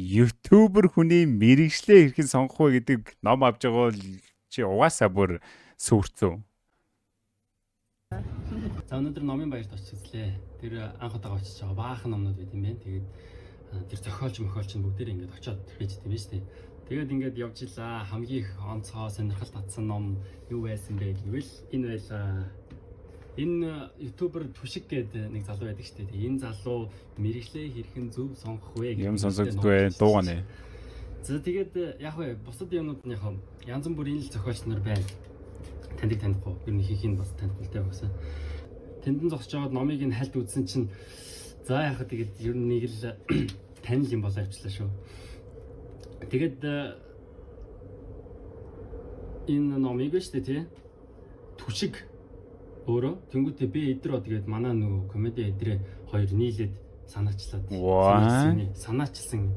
YouTuber хүний мэргэжлээ хэрхэн сонгох вэ гэдэг ном авч байгаа бол чи угаасаа бүр сүрцүү. За, өнөөдөр номын баярт очиж үзлээ. Тэр анх удаага очиж байгаа баахан номнууд байт юм байна. Тэгээд тэр зохиолч мохиолч нь бүгдээр ингээд очиод байж тийм шүү дээ. Тэгээд ингээд явж илаа. Хамгийн их онцгой сонирхол татсан ном юу байсан бэ гэвэл энэ байлаа. Энэ YouTuber Түшиг гэдэг нэг залуу байдаг шүү дээ. Энэ залуу мэргэжлээ хэрхэн зөв сонгох вэ Юм сонсогддгүй, дуугаа нэ. За, тэгээд яг вэ, бусад юмнууд нь яг янз бүрийн л зохиолч нар байна. Таньдаг, танихгүй. Ер нь ихэнх нь бас танихгүй л дээ байсан. Тэндэн зогсож байгаад номыг нь хальт үзсэн чинь за яг тэгээд ер нь нэг л танил юм болоо явчлаа шүү. Тэгээд энэ номыг нь шүү дээ, тий. Түшиг өөрөө тэнгуүтээ би эдэр тэгээд манай нөгөө комеди эдрээ хоёр нийлээд санаачлаад What? санаачилсан,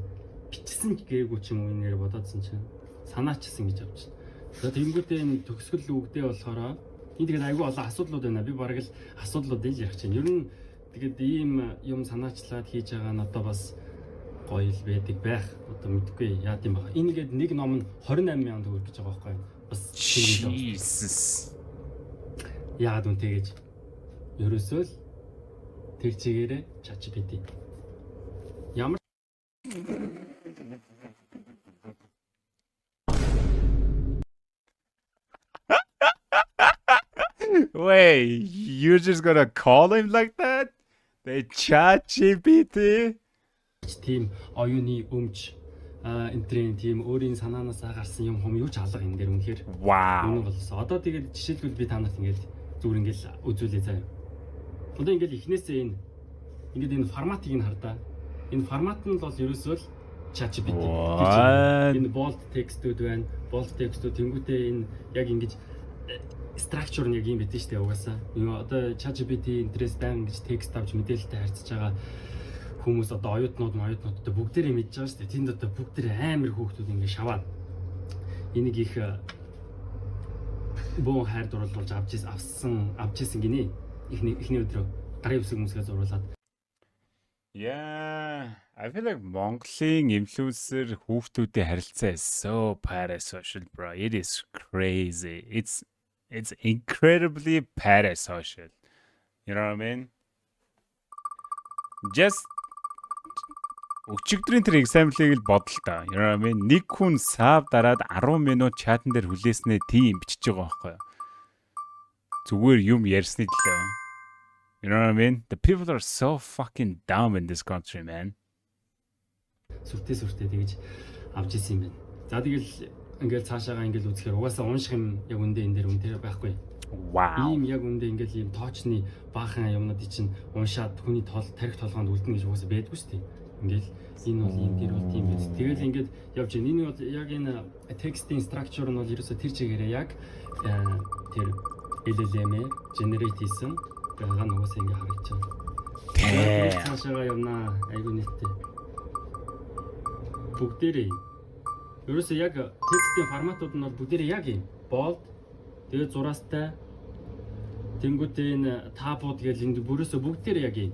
бичсэн гээгүй ч юм уу, энэ нэр бодоодсэн чинь санаачилсан гэж авч. За, тэнгуүтээ энэ төгсгөл үгдээ болохоор энэ тэгээд айгүй олон асуудлууд байна. Би бараг л асуудлуудыг л ярих чинь. Ер нь тэгээд ийм юм санаачлаад хийж байгаа нь одоо бас гоё л байдаг байх. Одоо мэдэхгүй яад юм бэ. Энэ гээд нэг ном нь 28 мянган төгрөг гэж байгаа байхгүй юу? Бас тийм л Jesus. яагаад үнэтэй гэж. Ерөөсөө л тэр чигээрээ ChatGPT. Ямар Wait, you're just gonna call him like that? The ChatGPT? ч тийм оюуны өмч энтрийн тийм өөрийн санаанаасаа гарсан юм хум юу ч алга энэ дээр үнэхээр. Үнэн болсон. Одоо тэгээд жишээлбэл би та нарт ингээд зүгээр ингээд үзүүлээ заяа. Одоо ингээд эхнээсээ энэ ингээд энэ форматыг нь хардаа. Энэ формат нь бол ерөөсөө л ChatGPT. What? Энэ bold text-үүд байна. Bold text-үүд тэнгуүтээ энэ яг ингэж structure нь яг юм байдаг шүү дээ угаасаа. Юу одоо ChatGPT интерес баян ингэж текст авч мэдээлэлтэй харьцаж байгаа хүмүүс, одоо оюутнууд оюутнуудтай бүгдээрээ мэдж байгаа шүү дээ. Тэнд одоо бүгдээрээ амар хүүхдүүд ингэ шаваад энийг их бөөн хайр дурлуулж авч авсан авч исэн гинэ. Эхний өдрөө гарын үсэг хүмүүсгээ зуруулад. Yeah, I feel like Монголын influencer хүүхдүүдийн харилцаа is so parasocial, bro. It is crazy. It's incredibly parasocial. You know what I mean? Just өчигдрийн тэр example-ыг л бодол та. You know what I mean? Нэг хүн sub дараад 10 минут чатан дээр хүлээснээ тийм бичиж байгаа байхгүй юу? Зүгээр юм ярьсны төлөө. You know what I mean? The people are so fucking dumb in this country, man. Сүртэй сүртэй тэгэж авч исэн юм байна. За, тэгэл ингээл цаашаагаа ингээл үзэхээр угаасаа унших юм яг үндэ энэ дээр үнтэй байхгүй. Ийм яг үндэ ингээл ийм тоочны баахан юмнуудыг чинь уншаад хүний тол тарих толгоонд үлдэнэ гэж угаасаа байдгүй шүү дээ. Ингээл энэ бол ийм, тэр бол тийм биз. Тэгэл ингээд явж байна. Энэ бол яг энэ текстийн structure нь бол ерөөсө тэр чигээрээ яг тэр LLM-ээ generate хийсэн байгаа нь угаасаа ингээ харагдаж байна. Тэ. Цаашаагаа явнаа. Айгу нийттэй. Бүгдээрээ юм. Ерөөсөө яг текстийн форматууд нь бол бүгдээрээ яг юм. Bold, тэгээд зураастай, тэнгуүтээ энэ tab ууд гэл энэ бүрөөсөө бүгдээрээ яг юм.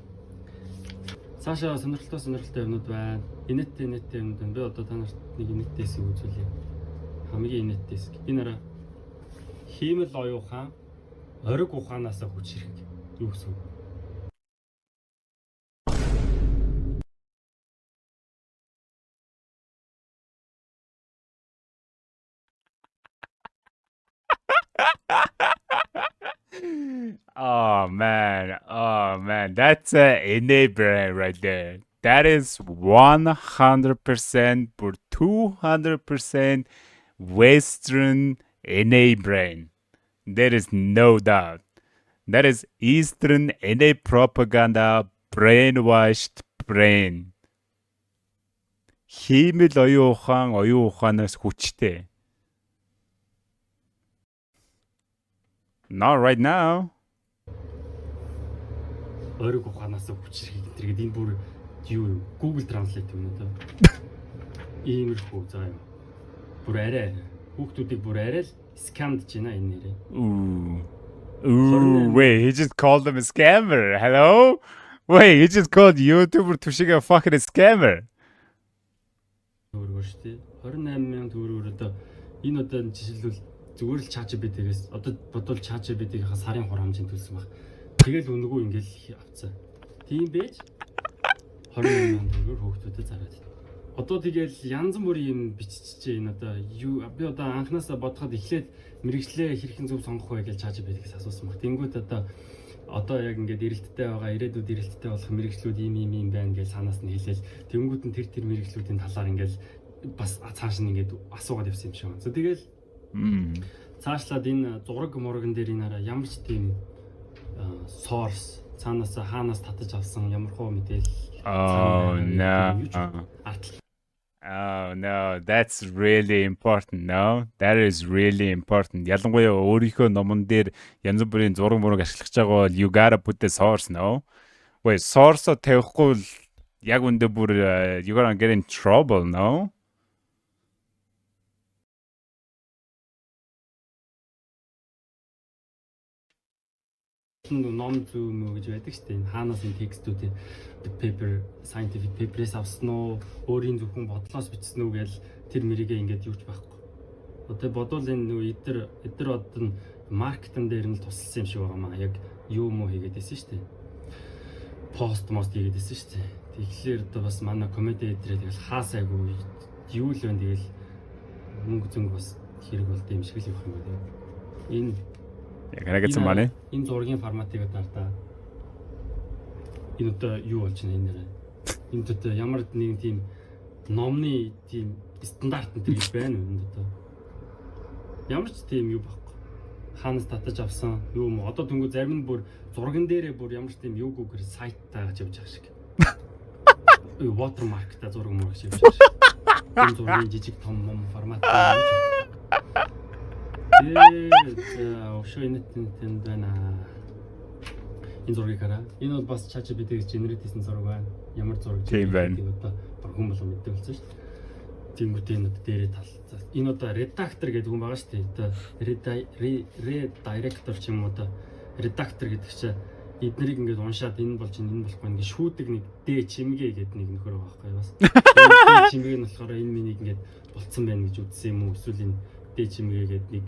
Цаашаа сонирхолтой сонирхолтой юмнууд байна. Инээдтэй инээдтэй юмнууд байна. Би одоо та нарт нэг инээдтэй хэсэг үзүүлье. Хамгийн инээдтэй хэсэг. Энэ араа хиймэл оюухан ориг ухаанаас хүчрэх юу гэсэн үг? Oh man, oh man, that's a enabler right there. That is 100% for 200% Western NA brain. There is no doubt. That is Eastern NA propaganda brainwashed brain. Хиймэл оюун ухаан оюун ухаанаас хүчтэй. Not right now. Ориг ухаанаас хүчрэх энэ энэ бүр юу юм? Google Translate юм уу? Иймэрхүү заа юм. Бүр арай хүүхдүүдийг бүр арай л scam дж байна энэ нэрээ. Ooh. Ooh, wait, he just called them a scammer. Hello? Wait, he just called YouTuber Tushig a fucking scammer. төгрөгөөр шүү дээ. 28,000 төгрөгөөр одоо энэ одоо жишээлбэл зүгээр л ChatGPT-гээс одоо бодвол ChatGPT-ийнхаа сарын хураамжийг төлсөн баг. Тэгэл үнэгүй ингээл авцсан. Тийм байж 28,000 төгрөгөөр хүүхдүүдэд зараад байна. Одоо тэгэл янз бүрийн юм биччихээ. Энэ одоо юу, би одоо анханасаа бодоход эхлээд мэргэжлээ хэрхэн зөв сонгох вэ гэж ChatGPT-гээс асуусан баг. Тэнгүүт одоо яг ингээд эрэлттэй байгаа, ирээдүйд эрэлттэй болох мэргэжлүүд ийм ийм ийм байна гэж санаас нь хэлээл, тэнгүүт нь тэр тэр мэргэжлүүдийн талаар ингээд бас цааш нь ингээд асуугаад явсан юм шиг байна. За, тэгэл цаашлаад энэ зураг мураган дээр энэ хараа, ямар ч тийм source, цаанаас хаанаас татаж авсан, ямар хуу мэдээлэл Oh no. Арт Oh no, that's really important. No, that is really important. Ялангуяа өөрийнхөө номон дээр янз бүрийн зураг мураг ашиглаж байгаа бол you gotta put the source, no? Wait, source тавихгүй бол яг үндэ бүр you gonna get in trouble, no? Ном зүү мөө гэж байдаг шүү дээ. Энэ хаанаас энэ текстүүдийн paper, scientific paper-ээс авсан уу, өөрийн зөвхөн бодлоос бичсэн үү гээл тэр мэрийгээ ингээд юуч байхгүй. Одоо бодвол энэ нөгөө эдэр эдэр одоо нь маркетинг дээр нь л тусалсан юм шиг байгаа маа. Яг юу муу хийгээд байсан шүү дээ. Пост мост хийгээд байсан шүү дээ. Тэгэхээр одоо бас манай комеди эдрээ тэгэл хаасайгүй юу л вэ, тэгэл мөнгө зөнгө бас хэрэг болд юм шиг л явах юм байна. Энэ Yeah, can I get some money? Энэ зургийн форматыг одоо та. Энэ одоо юу болж байна энэ нэрээ? Энд одоо ямар нэгэн тийм номны тийм стандарт энэ гэж байна уу энд одоо? Ямар ч тийм юу байхгүй. Хаанаас татаж авсан юу юм, одоо тэнгүү зарим нь бүр зурган дээрээ бүр ямар ч тийм юугүйгээр сайттаа гэж явж байгаа шиг. Watermark-та зураг мураг шиг явж байгаа шиг. Энэ зургийн жижиг том мом формат юу ч. Ээ, за, өшөө энэ тэнд байна. Энэ зургийг хараа. Энэ бол бас ChatGPT-гээс generate хийсэн зураг байна. Ямар зураг Тийм байна. generate одоо баг хүн болго мэддэг болсон шүү дээ. Тэнгүүтээ энэ одоо дээрээ тал. За, энэ одоо редактор гэдэг хүн байгаа шүү дээ. Одоо redirector ч юм уу, одоо редактор гэдэг чинь эднэрийг ингээд уншаад энэ болж энэ болохгүй ингээд шүүдэг нэг Д чимгээ гэдэг нэг нөхөр байгаа байхгүй юу бас. Д чимгээ нь болохоор энэ миний ингээд болцсон байна гэж үзсэн юм уу, эсвэл энэ Д чимгээ гэдэг нэг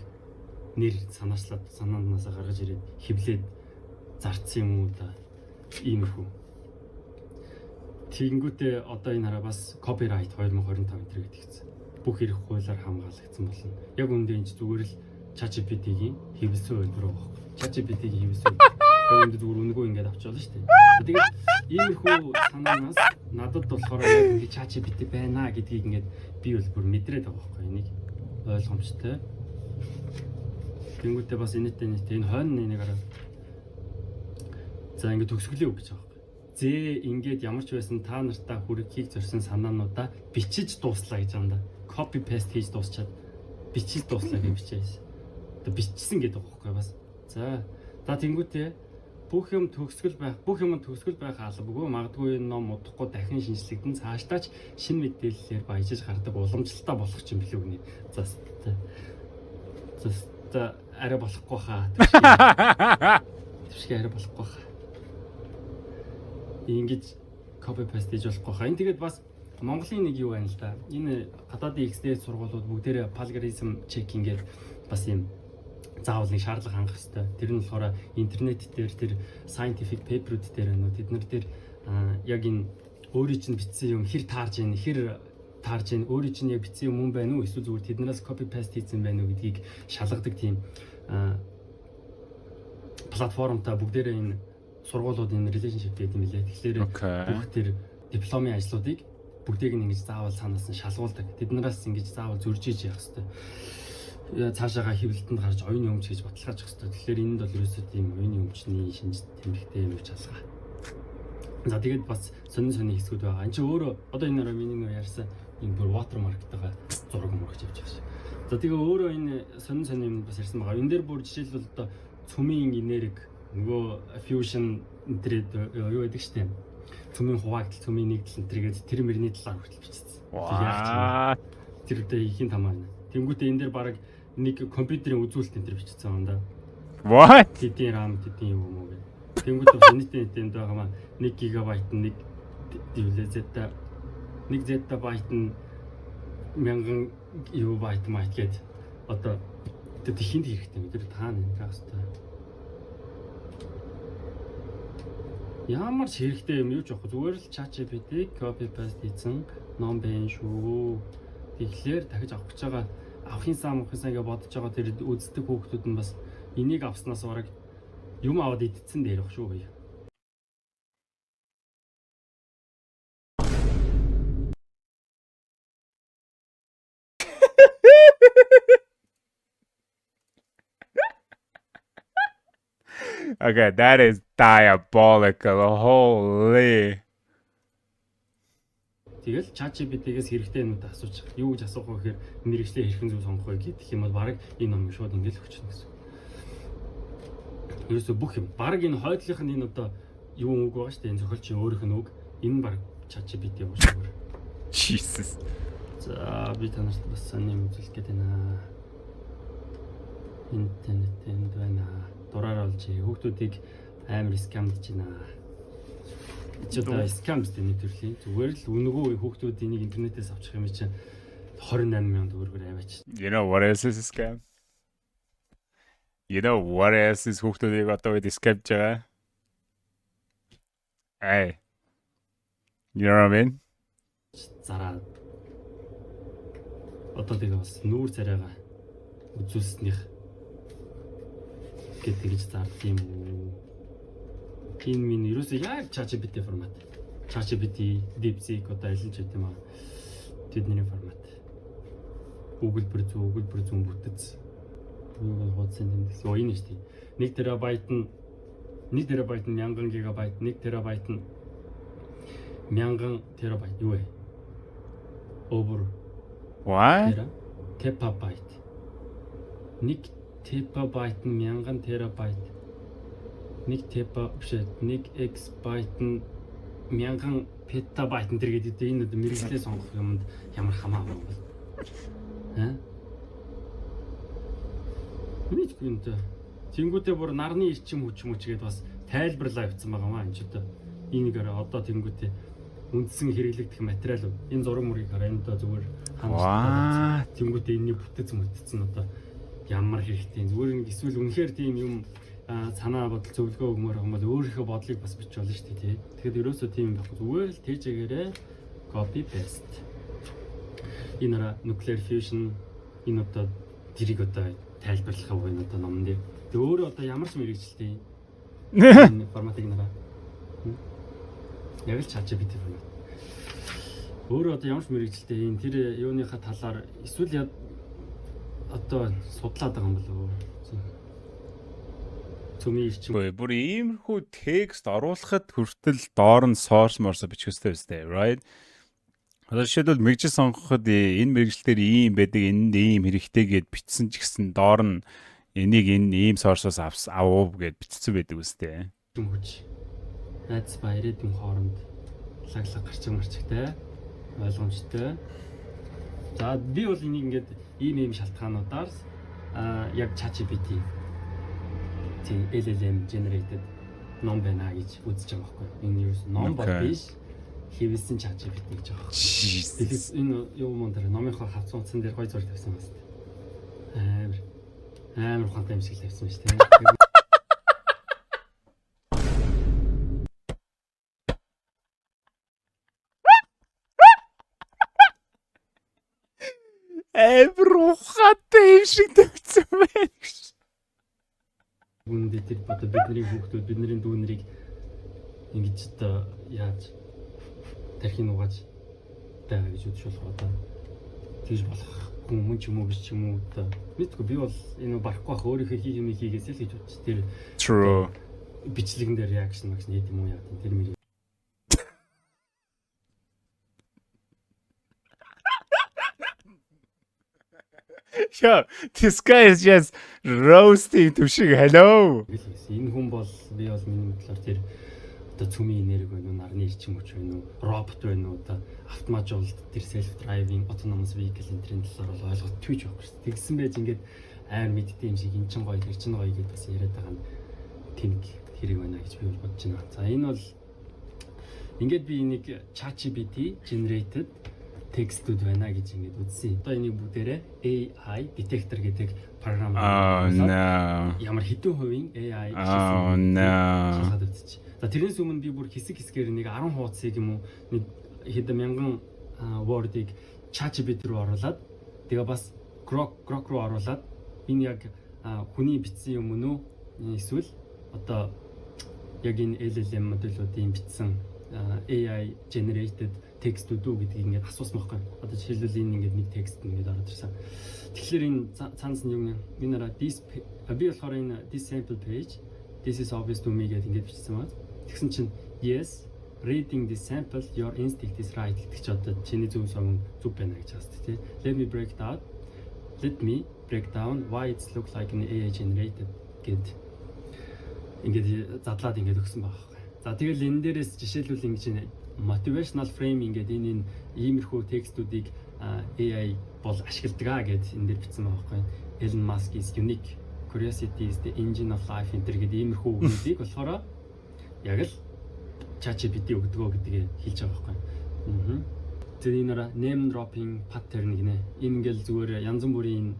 нэр санаачлаад санаанаасаа гаргаж ирээд хевлээд зарцсан юм уу да, иймэрхүү. Тэгэнгүүтээ одоо энэ хараа, бас copyright 2025 энэ гэдэг хэвчээ. Бүх эрх хуулиар хамгаалагдсан болно. Яг үүндээ энэ зүгээр л ChatGPT-гийн хэвлэсэн хувилбар байгаа байхгүй. ChatGPT-гийн хэвлэсэн хувилбар. Яг үүндээ зүгээр үнэгүй ингээд авч болно шүү дээ. Тэгээд иймэрхүү санаанаас надад болохоор яг ингээд ChatGPT байна гэдгийг ингээд би бол бүр мэдрээд байгаа байхгүй, энийг ойлгомжтой. Тэнгүүтээ бас энэтэй энэтэй энэ хойно энийг хараа. За, ингээд төгсгөлийн үг гэж байгаа байхгүй. Зээ, ингээд ямар ч байсан та нартаа хүргэхийг зорьсон санаануудаа бичиж дууслаа гэж юм да. Copy paste хийж дуусчаад бичиж дууслаа гэж бичээсэн. Одоо бичсэн гэдэг байгаа байхгүй бас. За за, тэнгүүтээ бүх юм төгсгөл байх албагүй, магадгүй энэ ном удахгүй дахин шинжлэгдэн, цаашдаа ч шинэ мэдээллээр баяжиж гардаг уламжлалтаа болох юм билүү гинэ. За за за, арай болохгүй хаа. Твшиг арай болохгүй хаа. Ингэж copy paste хийж болохгүй хаа. Энэ тэгээд бас Монголын нэг юу байна л да. Энэ гадаадын их дээд сургуулиуд бүгдээрээ plagiarism checking гэдэг бас юм заавал нэг шаардлага хангах хэрэгтэй. Тэр нь болохоор интернет дээр тэр scientific paper-үүд дээр байна уу? Тэд нар дээр яг энэ өөрийн чинь бичсэн юм хэр таарж ийн, хэр таарж ийн, өөрийн чинь яг бичсэн юм мөн байна уу? Эсвэл зүгээр тэднээс copy paste хийсэн байна уу гэдгийг шалгадаг тийм платформтой бүгдээрээ энэ сургуулиуд энэ relationship гэдэг юм лээ. Тэгэхээр бүх тэр дипломын ажлуудыг бүгдийг нь ингэж заавал цаанаас нь шалгуулдаг. Тэднээс ингэж заавал зөржиж явах хэрэгтэй. Цаашаага хэвлэлтэнд гарч оюуны өмч гэж баталгаажих хэрэгтэй. Тэгэхээр энэнд бол ерөөсөө тийм оюуны өмчний шинж тэмдэгтэй юм шалгаа. За, тэгээд бас сонин сонин хэсгүүд байгаа. Энд чи өөрөө одоо энэ нэр миний нэр ярьсан энэ бүр watermark-тайгаа зураг мурагч явж байгаа шиг. За, тэгээ өөрөө энэ сонин сонин юм бас ярьсан байгаа. Энэ дээр бүр жишээлбэл одоо цөмийн энерги, нөгөө fusion энтерэд юу байдаг штэ. Цөмийн хуваагдал, цөмийн нэгдэл энтергээд тэр мөрний талаар хүртэл бичсэн. Яг ч юм. Тэр одоо ихийн тамаа байна. Тэнгүүтээ энэ дээр баг нэг компьютерийн үзүүлэлт энэ төр бичсэн юм да. What? Тэдийн RAM, тэдийн юм уу гэх. Тэнгүүтээ бас энэтэй энэтэй энд байгаа маа 1 гигабайт нь нэг юу лээ зета 1 zettabyte нь 1000 юу байт майт гээд одоо тэр хинт хэрэгтэй юм. Тэр та нэг байх хэвээр. Ямар ч хэрэгтэй юм юу ч байхгүй. Зүгээр л ChatGPT copy paste хийсэн ном байна шүү. Тэгэхээр дахиж авах гэж байгаа, авахын сан махын сан гэж бодож байгаа тэр үздэг хүүхдүүд нь бас энийг авснаас бараг юм аваад идсэн дээр баг шүү. Okay, that is diabolical. Holy. Тэгэл ChatGPT-гээс хэрэгтэй юмнууд асуучих. Юу гэж асуух вэ гэхээр мэргэжлээ хэрхэн зөв сонгох вэ гэх юм бол бараг энэ номыг шууд ингээл өгчнө гэсэн. Ерөөсө бүх юм. Бараг энэ хойдлынх нь энэ одоо юу үг байгаа шүү дээ. Энэ зохиолчийн өөрийнх нь үг. Энэ нь бараг ChatGPT юм шиг. Jesus. За, би та нарт бас сонин юм үзүүлэх гээд байна. Интернет энд байна. Дураар олж хүүхдүүдийг амар scam дэж байна. Чи одоо scam гэдэг нэг төрлийн. Зүгээр л үнэгүй хүүхдүүд энийг интернетээс авчих юм чинь 28 сая төгрөгөөр аваач. You know what else is a scam? You know what else is хүүхдүүдийг одоо үед scam ж байгаа? Hey. You know what I mean? Зараад одоо тэгээ бас нүүр царайгаа үзүүлснийх гэдэг тэгж зардсан юм уу? Энэ минь ерөөсөө яг ChatGPT формат. ChatGPT, DeepSeek одоо аль нь ч гэдэм юм аа. Тэдний формат. Өгүүлбэр зүй, өгүүлбэр зүйн бүтэц. Юу хуудсан тэмдэгс. Оо, энэ шүү дээ. 1 терабайт нь 1 терабайт нь 1000 гигабайт, 1 терабайт нь 1000 терабайт юу вэ? Over What? тера тепабайт. 1 тепабайт нь 1000 терабайт. 1 тепа биш ээ, 1 эксбайт нь 1000 петабайт энэ төр гэдэг энэ одоо мэргэжлээ сонгох юмд ямар хамаагүй юм бол. Аа? Мэдгүй юм даа. Тэнгүүтээ бүр нарны эрчим хүч мүч гэдээ бас тайлбарлаа явцсан байгаа маа энэ ч одоо. Энийг арай одоо тэнгүүтээ үндсэн хэрэглэгдэх материал энэ зураг мөрийг хараа, энэ одоо зүгээр What? Тэнгүүтээ энэний бүтэц мүтц нь одоо ямар хэрэгтэй. Зүгээр нэг эсвэл үнэхээр тийм юм санаа бодол зөвлөгөө өгмөр юм бол өөрийнхөө бодлыг бас бичиж болно шүү дээ, тий. Тэгэхээр ерөөсөө тийм юм байхгүй. Зүгээр л тэжээгээрээ copy paste. Энэ араа nuclear fusion энэ одоо тэрийг одоо тайлбарлах уу энэ одоо номон дээр. Тэгээ өөрөө одоо ямар ч мэргэжилтэй энэ форматыг нараа. Яг л ChatGPT формат. Өөрөө одоо ямар ч мэргэжилтэй энэ тэр юуныхаа талаар эсвэл одоо судлаад байгаа юм болов уу? Цөмийн эрчим Үгүй, бүр иймэрхүү текст оруулахад хүртэл доор нь source морсо бичих хэрэгтэй үстэй, right? Одоо жишээлбэл мэргэжил сонгоход энэ мэргэжил дээр ийм байдаг, энэнд ийм хэрэгтэй гэд бичсэн ч гэсэн доор нь энийг энэ ийм source-оос авав гэд бичсэн байдаг үстэй. хүч найз ба ирээдүйн хооронд лаглаг гарчиг марчигтай ойлгомжтой. За, би бол энийг ингээд ийм ийм шалтгаануудаар яг ChatGPT тийм LLM generated ном байна гэж үзэж байгаа байхгүй. Энэ юу ном бол биш, хэвлэсэн ChatGPT гэж байгаа байхгүй. Jesus. Тэгэхээр энэ юу мөн дээр номынхоо хавц утсан дээр гой зураг тавьсан байна. Амар амар ухаантай юм шиг л тавьсан шүү дээ. Амар ухаантай юм шиг тавьсан байна гэж. Үүндээ тэр одоо бидний хүүхдүүд, бидний дүү нарыг ингэж одоо яаж тархийг угааж байгаа гэж үзэж болох одоо тэгж болох хүн мөн ч юм уу, биш ч юм уу, одоо мэдгүй, би бол энэ барахгүй бах, өөрийнхөө хийх юм хийгээсэй л гэж бодчих. Тэр True. бичлэгэн дээр reaction магшин хийд юм уу яа гэм тэр мэр Yo, this guy is just roasting түшиг. Hello. л байсан. Энэ хүн бол би бол миний бодлоор тэр одоо цөмийн энерги байна уу, нарны эрчим хүч байна уу, робот байна уу, одоо автоматжуулалт тэр self driving autonomous vehicle энэ төрлийн талаар бол ойлголт түүж байхгүй шүү дээ. Тэгсэн байж ингээд амар мэддэг юм шиг эн чин гоё, тэр чин гоё гэдээ бас яриад байгаа нь тэнэг хэрэг байна гэж би бол бодож байна. За, энэ бол ингээд би энийг ChatGPT generated текстүүд байна гэж ингээд үзсэн. Одоо энийг бүгдээрээ AI detector гэдэг програм Oh no. ямар хэдэн хувийн AI Oh no. шалгаад үзчих. За, тэрнээс өмнө би бүр хэсэг хэсгээр нэг 10 хуудсыг юм уу, нэг хэдэн мянган word-ыг ChatGPT руу оруулаад, тэгээ бас Grok руу оруулаад, энэ яг хүний бичсэн юм уу эсвэл одоо яг энэ LLM модулуудын бичсэн AI generated текстүүд үү гэдгийг ингээд асуусан байхгүй. Одоо жишээлбэл, энэ ингээд нэг текст ингээд ороод ирсэн. Тэгэхээр энэ цаанаас нь юм энэ нара this би болохоор энэ "this sample page, this is obvious to me" гэдэг ингээд бичсэн байна. Тэгсэн чинь "Yes, reading this sample, your instinct is right" гэдэг чи одоо чиний зөв совин зөв байна гэж байгаа шүү дээ. Let me break down why it look like an AI generated гэд ингээд задлаад ингээд өгсөн байгаа байхгүй. За, тэгэл энэ дээрээс жишээлбэл ингэж motivational frame ингээд энэ иймэрхүү текстүүдийг AI бол ашигладаг аа гэд энэ дээр бичсэн байгаа байхгүй. "Elon Musk is unique. Curiosity is the engine of life" энэ төр гэдэг иймэрхүү үгнүүдийг болохоор яг л ChatGPT өгдөгөө гэдгийг хэлж байгаа байхгүй. Тэр энэ name dropping pattern гинэ. Энэ ингээл зүгээр янз бүрийн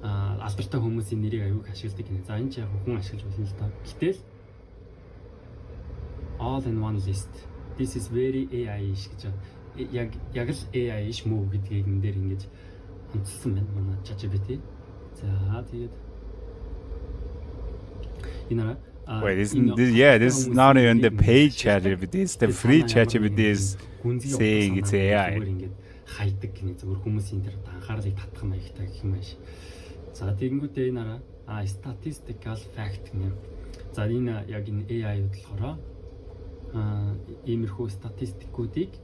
алдартай хүмүүсийн нэрийг аягүй ашигладаг гинэ. За, энэ ч яг хүн ашиглаж болно л доо. Гэтэл "all in one list. This is very AI-ish" гэж яг л AI-ish move гэдгийг энэ дээр ингэж онцлсон байна манай ChatGPT. За, тэгээд энэ араа Wait, isn't this, yeah, this is not even the paid ChatGPT, it's the free ChatGPT is saying it's AI. Зүгээр ингээд хайдаг гинэ, зүгээр хүмүүсийн тэр анхаарлыг татах маягтай гэх юм ааш. За, тэгэнгүүтээ энэ араа statistical fact гинэ. За, энэ яг энэ AI-ууд болохоор иймэрхүү статистикуудыг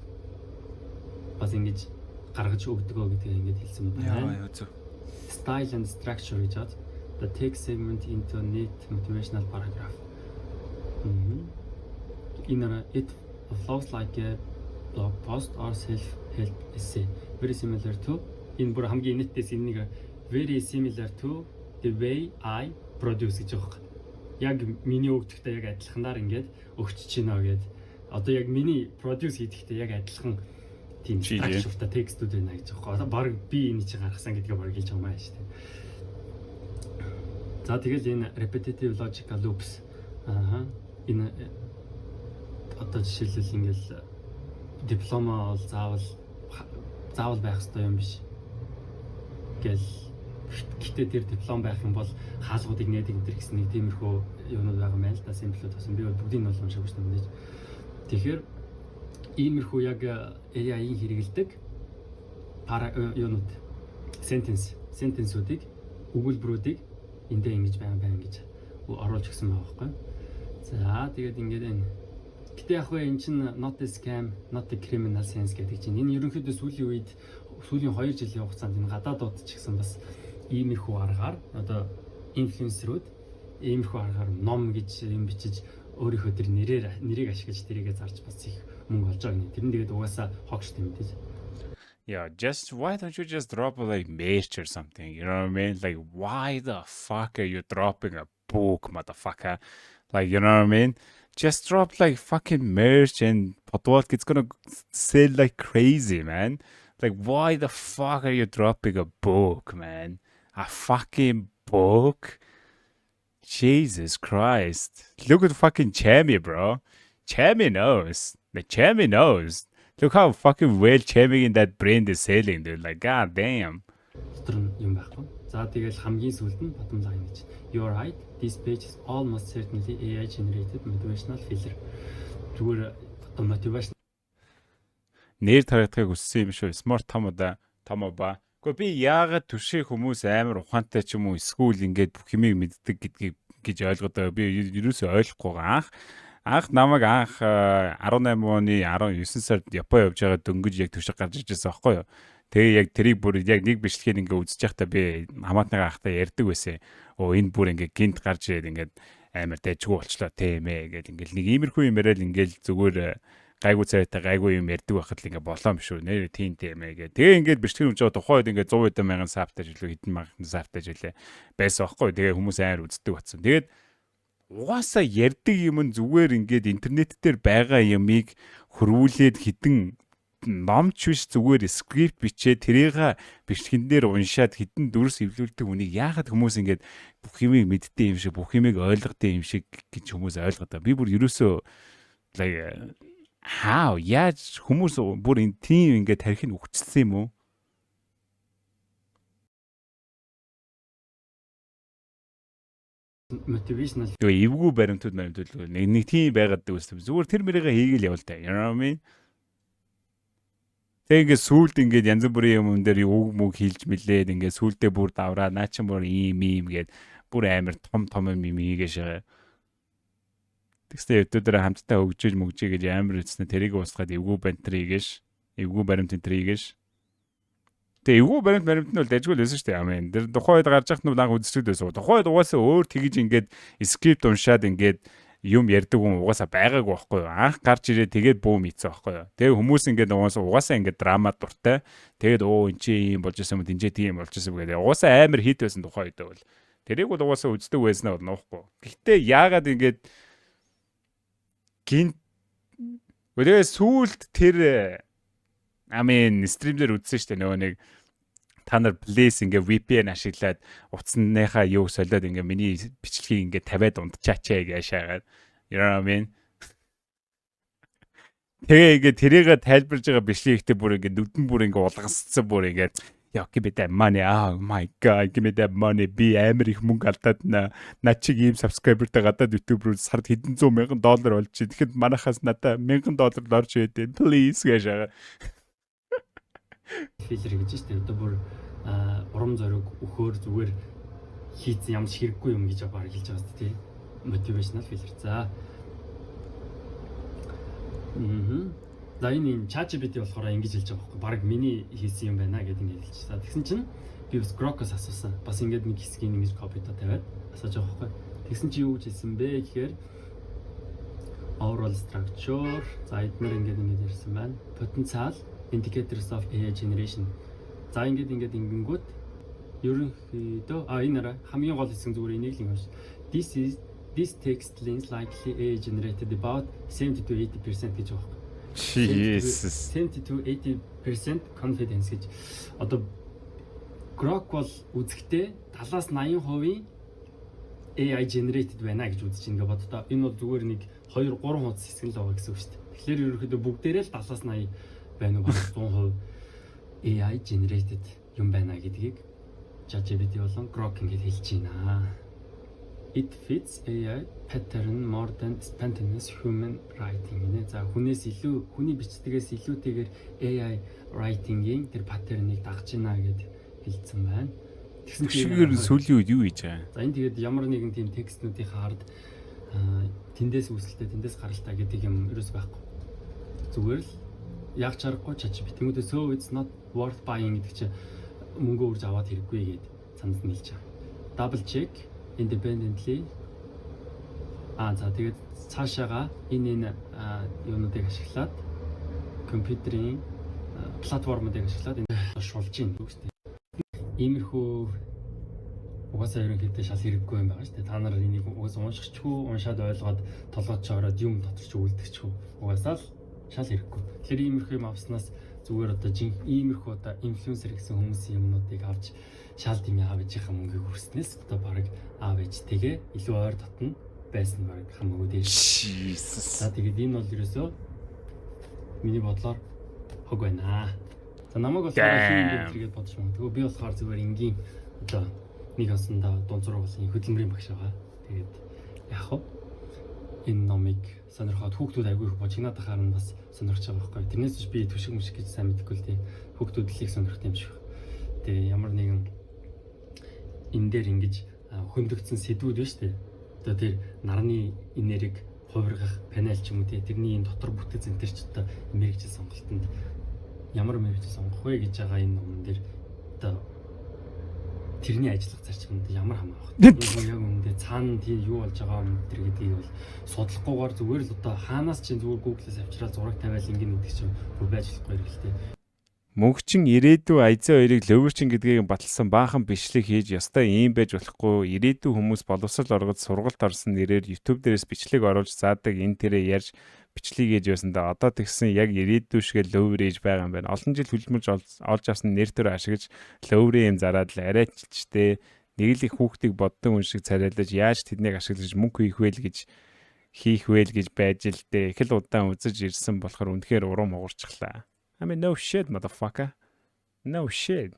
бас ингэж гаргаж өгдөгөө гэдгийг ингэж хэлсэн байна. Яа, зөв. Style and structure гэж байна. The text segment into neat motivational paragraph. Энэ "It flows like a blog post or self help essay. Very similar to" энэ бүр хамгийн нийтдээс энийг "very similar to the way I produce" гэж байгаа юм. Яг миний өгдөгтэй яг адилханаар ингээд өгч чинь гээд одоо яг миний produce хийдэхдээ яг адилхан тийм structure-тай текстүүд байна гэж байгаа. Одоо баг би энэ чинь гаргасан гэдгээ баг хэлж байгаа юм аа шүү дээ. За, тэгэл энэ repetitive logical loops, энэ одоо жишээлбэл ингээл диплома бол заавал байх ёстой юм биш гэл, гэтээ тэр диплом байх юм бол хаалгуудыг нээдэг энэ гэсэн нэг тиймэрхүү юмнууд байгаа юм байна л да, sample үүд бас би бол бүгдийг нь бол уншаагүй шүү дээ, мэдээж. Тэгэхээр иймэрхүү яг AI-ийн хэрэгэлдэг пара юунууд sentence-үүдийг, өгүүлбэрүүдийг эндээ ингэж баян баян гэж оруулж өгсөн байгаа байхгүй. За, тэгээд ингээд энэ. Гэтэ яг хөө эн чинь not a scam, not a criminal sense гэдэг чинь энэ ерөнхийдөө сүүлийн үед, сүүлийн 2 жилийн хугацаанд энэ гадаадууд ч гэсэн бас иймэрхүү аргаар одоо инфлюенсерүүд иймэрхүү аргаар ном гэж юм бичиж, өөрийнхөө тэр нэрийг ашиглаж, тэрийгэ зарж бас их мөнгө олж байгаа гэнэ. Тэр нь тэгээд угаасаа хогш тэмдэж. Yeah, just why don't you just drop like merch or something? You know what I mean? Like, why the fuck are you dropping a book, motherfucker? Like, you know what I mean? Just drop like fucking merch and подвалк, it's gonna sell like crazy, man. Like, why the fuck are you dropping a book, man? A fucking book? Jesus Christ. Look at fucking Chami, bro. Chami knows. Like, Chami knows. Look how fucking well Chami in that brand is selling, dude. Like, god damn. Дотор нь юм байхгүй. За, тэгэл хамгийн сүүлд нь bottom line гэж. "You're right. This page is almost certainly AI generated motivational filler." Зүгээр одоо motivation Нэр тарагдахыг хүссэн юм шүү. Smart том удаа том ба. Гэхдээ би яагаад түшээ хүмүүс амар ухаантай ч юм уу эсвэл ингээд бүх юмыг мэддэг гэдгийг гэж ойлгоод байгаа. Би ерөөсөө ойлгохгүй байгаа. Анх намайг анх 18 оны 19 сард Япон явж байгаа дөнгөж яг түшиг гарч иж байсан байхгүй юу? Тэгээ яг тэрийг бүр яг нэг бичлэгийг ингээ үзэж байхдаа би хамаатныгаа ахтай ярьдаг байсан. Оо, энэ бүр ингээ гинт гарч ирээд ингээд амар дайжгүй болчлоо тийм ээ гэл ингээл нэг иймэрхүү юм яриад, ингээл зүгээр гайгүй цайтай гайгүй юм ярьдаг байхад л ингээ болоо юм шүү нэр тийм тийм ээ гэ. Тэгээ ингээд бичлэг үзэж байгаа тухайн үед ингээ 100 хэдэн мянган sub тай жилүү, хэдэн мянган sub тай жилээ байсан байхгүй. Тэгээ хүмүүс амар үздэг батсан. Тэгээд угаасаа ярьдаг юм нь зүгээр ингээд интернет дээр байгаа юмыг хөрвүүлээд хэдэн Номч биш, зүгээр script бичээ, тэрийг бичлэгэн дээр уншаад хэдэн дүрс эвлүүлдэг хүнийг яагаад хүмүүс ингээд бүх юмыг мэддэг юм шиг, бүх юмыг ойлгодог юм шиг гэж хүмүүс ойлгоод байгаа. Би бүр ерөөсөө like how, яаж хүмүүс бүр энэ тийм ингээд тархийг үхчихсэн юм уу? Motivational Тэгээ эвгүй баримтууд нэг нэг тийм байгаад байдаг үстэй. Зүгээр тэр мэрийгээ хийгээл явал та. You know what I mean? Тэгээ ингээд сүулт ингээд янз бүрийн юм дээр үг мүг хийлж мэлээд, ингээд сүултээ бүр давраа, наа чин бүр ийм ийм гээд бүр амар том том юм юм хийгээш байгаа. Тэгснэ YouTube дээр хамтдаа хөгжиж мөгжиж гэж амар эцнэ, тэрийг уусгаад эвгүй бантер хийгээш, эвгүй баримт энэ хийгээш. Тэгээ эвгүй баримт баримт нь бол дажгүй л байсан шүү дээ. Амин. Тэр тухайн үед гарч яхад нь анх үзчихээд байсан. Тухайн үед угаасаа өөр тэгж ингээд script уншаад ингээд юм ярьдаг хүн угаасаа байгаагүй байхгүй юу? Анх гарч ирээ, тэгээд бүүм хийцэн байхгүй юу? Тэгээ хүмүүс ингээд угаасаа ингээд драма дуртай. Тэгээд оо, эн чи ийм болж исэн юм, тэнцээ тийм болж исэн гэдэг. Угаасаа амар хит байсан тухайн үед бол. Тэрийг бол угаасаа үздэг байснаа бол нуухгүй. Гэхдээ яагаад ингээд гин тэгээ сүүлд тэр, I mean, stream дээр үзсэн шүү дээ, нөгөө нэг та нар please ингээ VPN ашиглаад утасныхаа юу солиод ингээ миний бичлэгийг ингээ тавиад унтчаач гэж шаагаад, you know what I mean? Тэгээ ингээ тэрийг тайлбарж байгаа бичлэг ихтэй бүр ингээ нүдэн бүр ингээ улгасцсан, бүр ингээ "Яа, give me that money. Oh my God, give me that money. Би амар их мөнгө алдаад на над чиг ийм subscriber тай гадаад YouTuber сард хэдэн зуун мянган доллар болж чи. Тэгэхэд манахаас надаа 1000 доллар л орж ирээд, please" гэж байгаа. Filler гэж штэ. Одоо бүр урам зориг өгөхөөр зүгээр хийцэн ямар ч хэрэггүй юм гэж баг хэлж байгаа шүү дээ. Motivational filler. За. Мм. За, энэ ChatGPT болохоор ингэж хэлж байгаа байхгүй. Бараг миний хийсэн юм байна гэдэг ингэж хэлж. За, тэгсэн чинь би бас Grok-оос асуусан. Бас ингэж нэг хэсгийг ингэж copy доо тавиад асууж байгаа байхгүй. Тэгсэн чи юу гэж хэлсэн бэ гэхээр overall structure, за, эднэр ингэж ингэж ярьсан байна. Potential indicators of AI generation. За, ингэж ингэж ингэнгүүт ерөнхийдөө энэ арай хамгийн гол хэсэг зүгээр энийг л ингэ унш. This text lines likely AI generated about 70 to 80% гэж байгаа байхгүй. Jesus. 70 to 80% confidence гэж. Одоо Grok бол үзэхдээ 70-аас 80% AI generated байна гэж үзэж ингээ боддоо. Энэ бол зүгээр нэг 2 3 хуудас хэсэг л байгаа гэсэн үг шүү дээ. Тэгэхээр ерөнхийдөө бүгдээрээ л 70-аас 80 байна уу, баг 100% AI generated юм байна гэдгийг ChatGPT болон Grok ингэж хэлж байна. It fits AI pattern more than spontaneous human writing гинэ. За, хүнээс илүү, хүний бичдгээс илүүтэйгээр AI writing-ийн тэр pattern-ыг дагж байна гэд хэлсэн байна. Тэгсэн чинь ер нь сүүлийн үед юу хийж байгаа? За, энэ тэгээд ямар нэгэн тийм текстнүүдийн ард тэндээс үүсэлтэй, тэндээс гаралтай гэдэг юм ерөөс байхгүй. Зүгээр л яг чаргагүй ChatGPT. Тэнгүүдээ so it's not worth buying гэдэг чинь мөнгө үрж аваад хэрэггүй гэд сандад нь хэлж байгаа. Double check independently. За, тэгээд цаашаага энэ юунуудыг ашиглаад, компьютерийн платформуудыг ашиглаад энэ шулж ийн үг шүү дээ. Иймэрхүү угаасаа ерөнхийдөө шал хэрэггүй юм байгаа шүү дээ. Та нар энийг угаасаа уншихчгүй, уншаад ойлгоод толгойд ч ороод юм дотор ч үлдэхчгүй. Угаасаа л шал хэрэггүй. Тэгэхээр иймэрхүү юм авснаас зүгээр одоо жинх иймэрхүү одоо инфлюенсер гэсэн хүмүүсийн юмнуудыг авч шал дими аав ээжийнхаа мөнгийг хүрснээс одоо баг аав ээжтэйгээ илүү ойр дотно байсан баг хамаагүй дээр. Jesus. За, тэгээд энэ бол ерөөсөө миний бодлоор хог байна. За, намайг болохоор хин ингэ тэргээд бодож магадгүй. Би болохоор зүгээр энгийн одоо нэг осондоо дунд сургуулийн хөдөлмөрийн багш байгаа. Тэгээд яг хав энэ номыг сонирхоод хүүхдүүд айгүй их божигнаад ахаар нь бас сонирхож байгаа байхгүй. Тэрнээс биш би түшиг мшиг гэж сайн мэдэхгүй л дээ. Хүүхдүүд л их сонирхох юм шиг. Тэгээ ямар нэгэн энэ дээр ингэж хөндөгдсөн сэдвүүд байна шүү дээ. Одоо тэр нарны энерги хувиргах панел ч юм уу те, тэрний энэ дотор бүтэц энэ төр ч одоо мэргэжил сонголтонд ямар мэргэжил сонгох вэ гэж байгаа энэ номон дээр одоо тэрний ажиллах зарчимд ямар хамаа байх вэ? Яг үүндээ цаана тийм юу болж байгаа юм тэр гэдгийг бол судлахгүйгээр зүгээр л одоо хаанаас чинь зүгээр Google-ээс авчираад зураг тавиал ингэн гэдэг чинь бүр байж болохгүй хэрэгтэй. Мөнхчин ирээдүй Айзаа хоёрыг лөвөрчин гэдгийг баталсан баахан бичлэг хийж ёстой, ийм байж болохгүй. Ирээдүй хүмүүс боловсрал оргод сургалт орсон нэрээр YouTube дээрээс бичлэг оруулж заадаг, энэ тэрэ ярьж Бичлэг хийж байсан да. Одоо тэгсэн яг ирээдүй шиг ловер ээж байгаа юм байна. Олон жил хөдөлмөрж олж авсан нэр төр ашиглаж ловер юм зараад л арай чилчтэй. Нэг л их хүүхдийг боддог хүн шиг царайлаж яаж тэднийг ашиглаж мөнгө хийх вэ л гэж хийх вэ л гэж байж л дээ. Их л удаан үзэж ирсэн болохоор үнэхээр урам хугарчихлаа. I mean, no shit, motherfucker. No shit.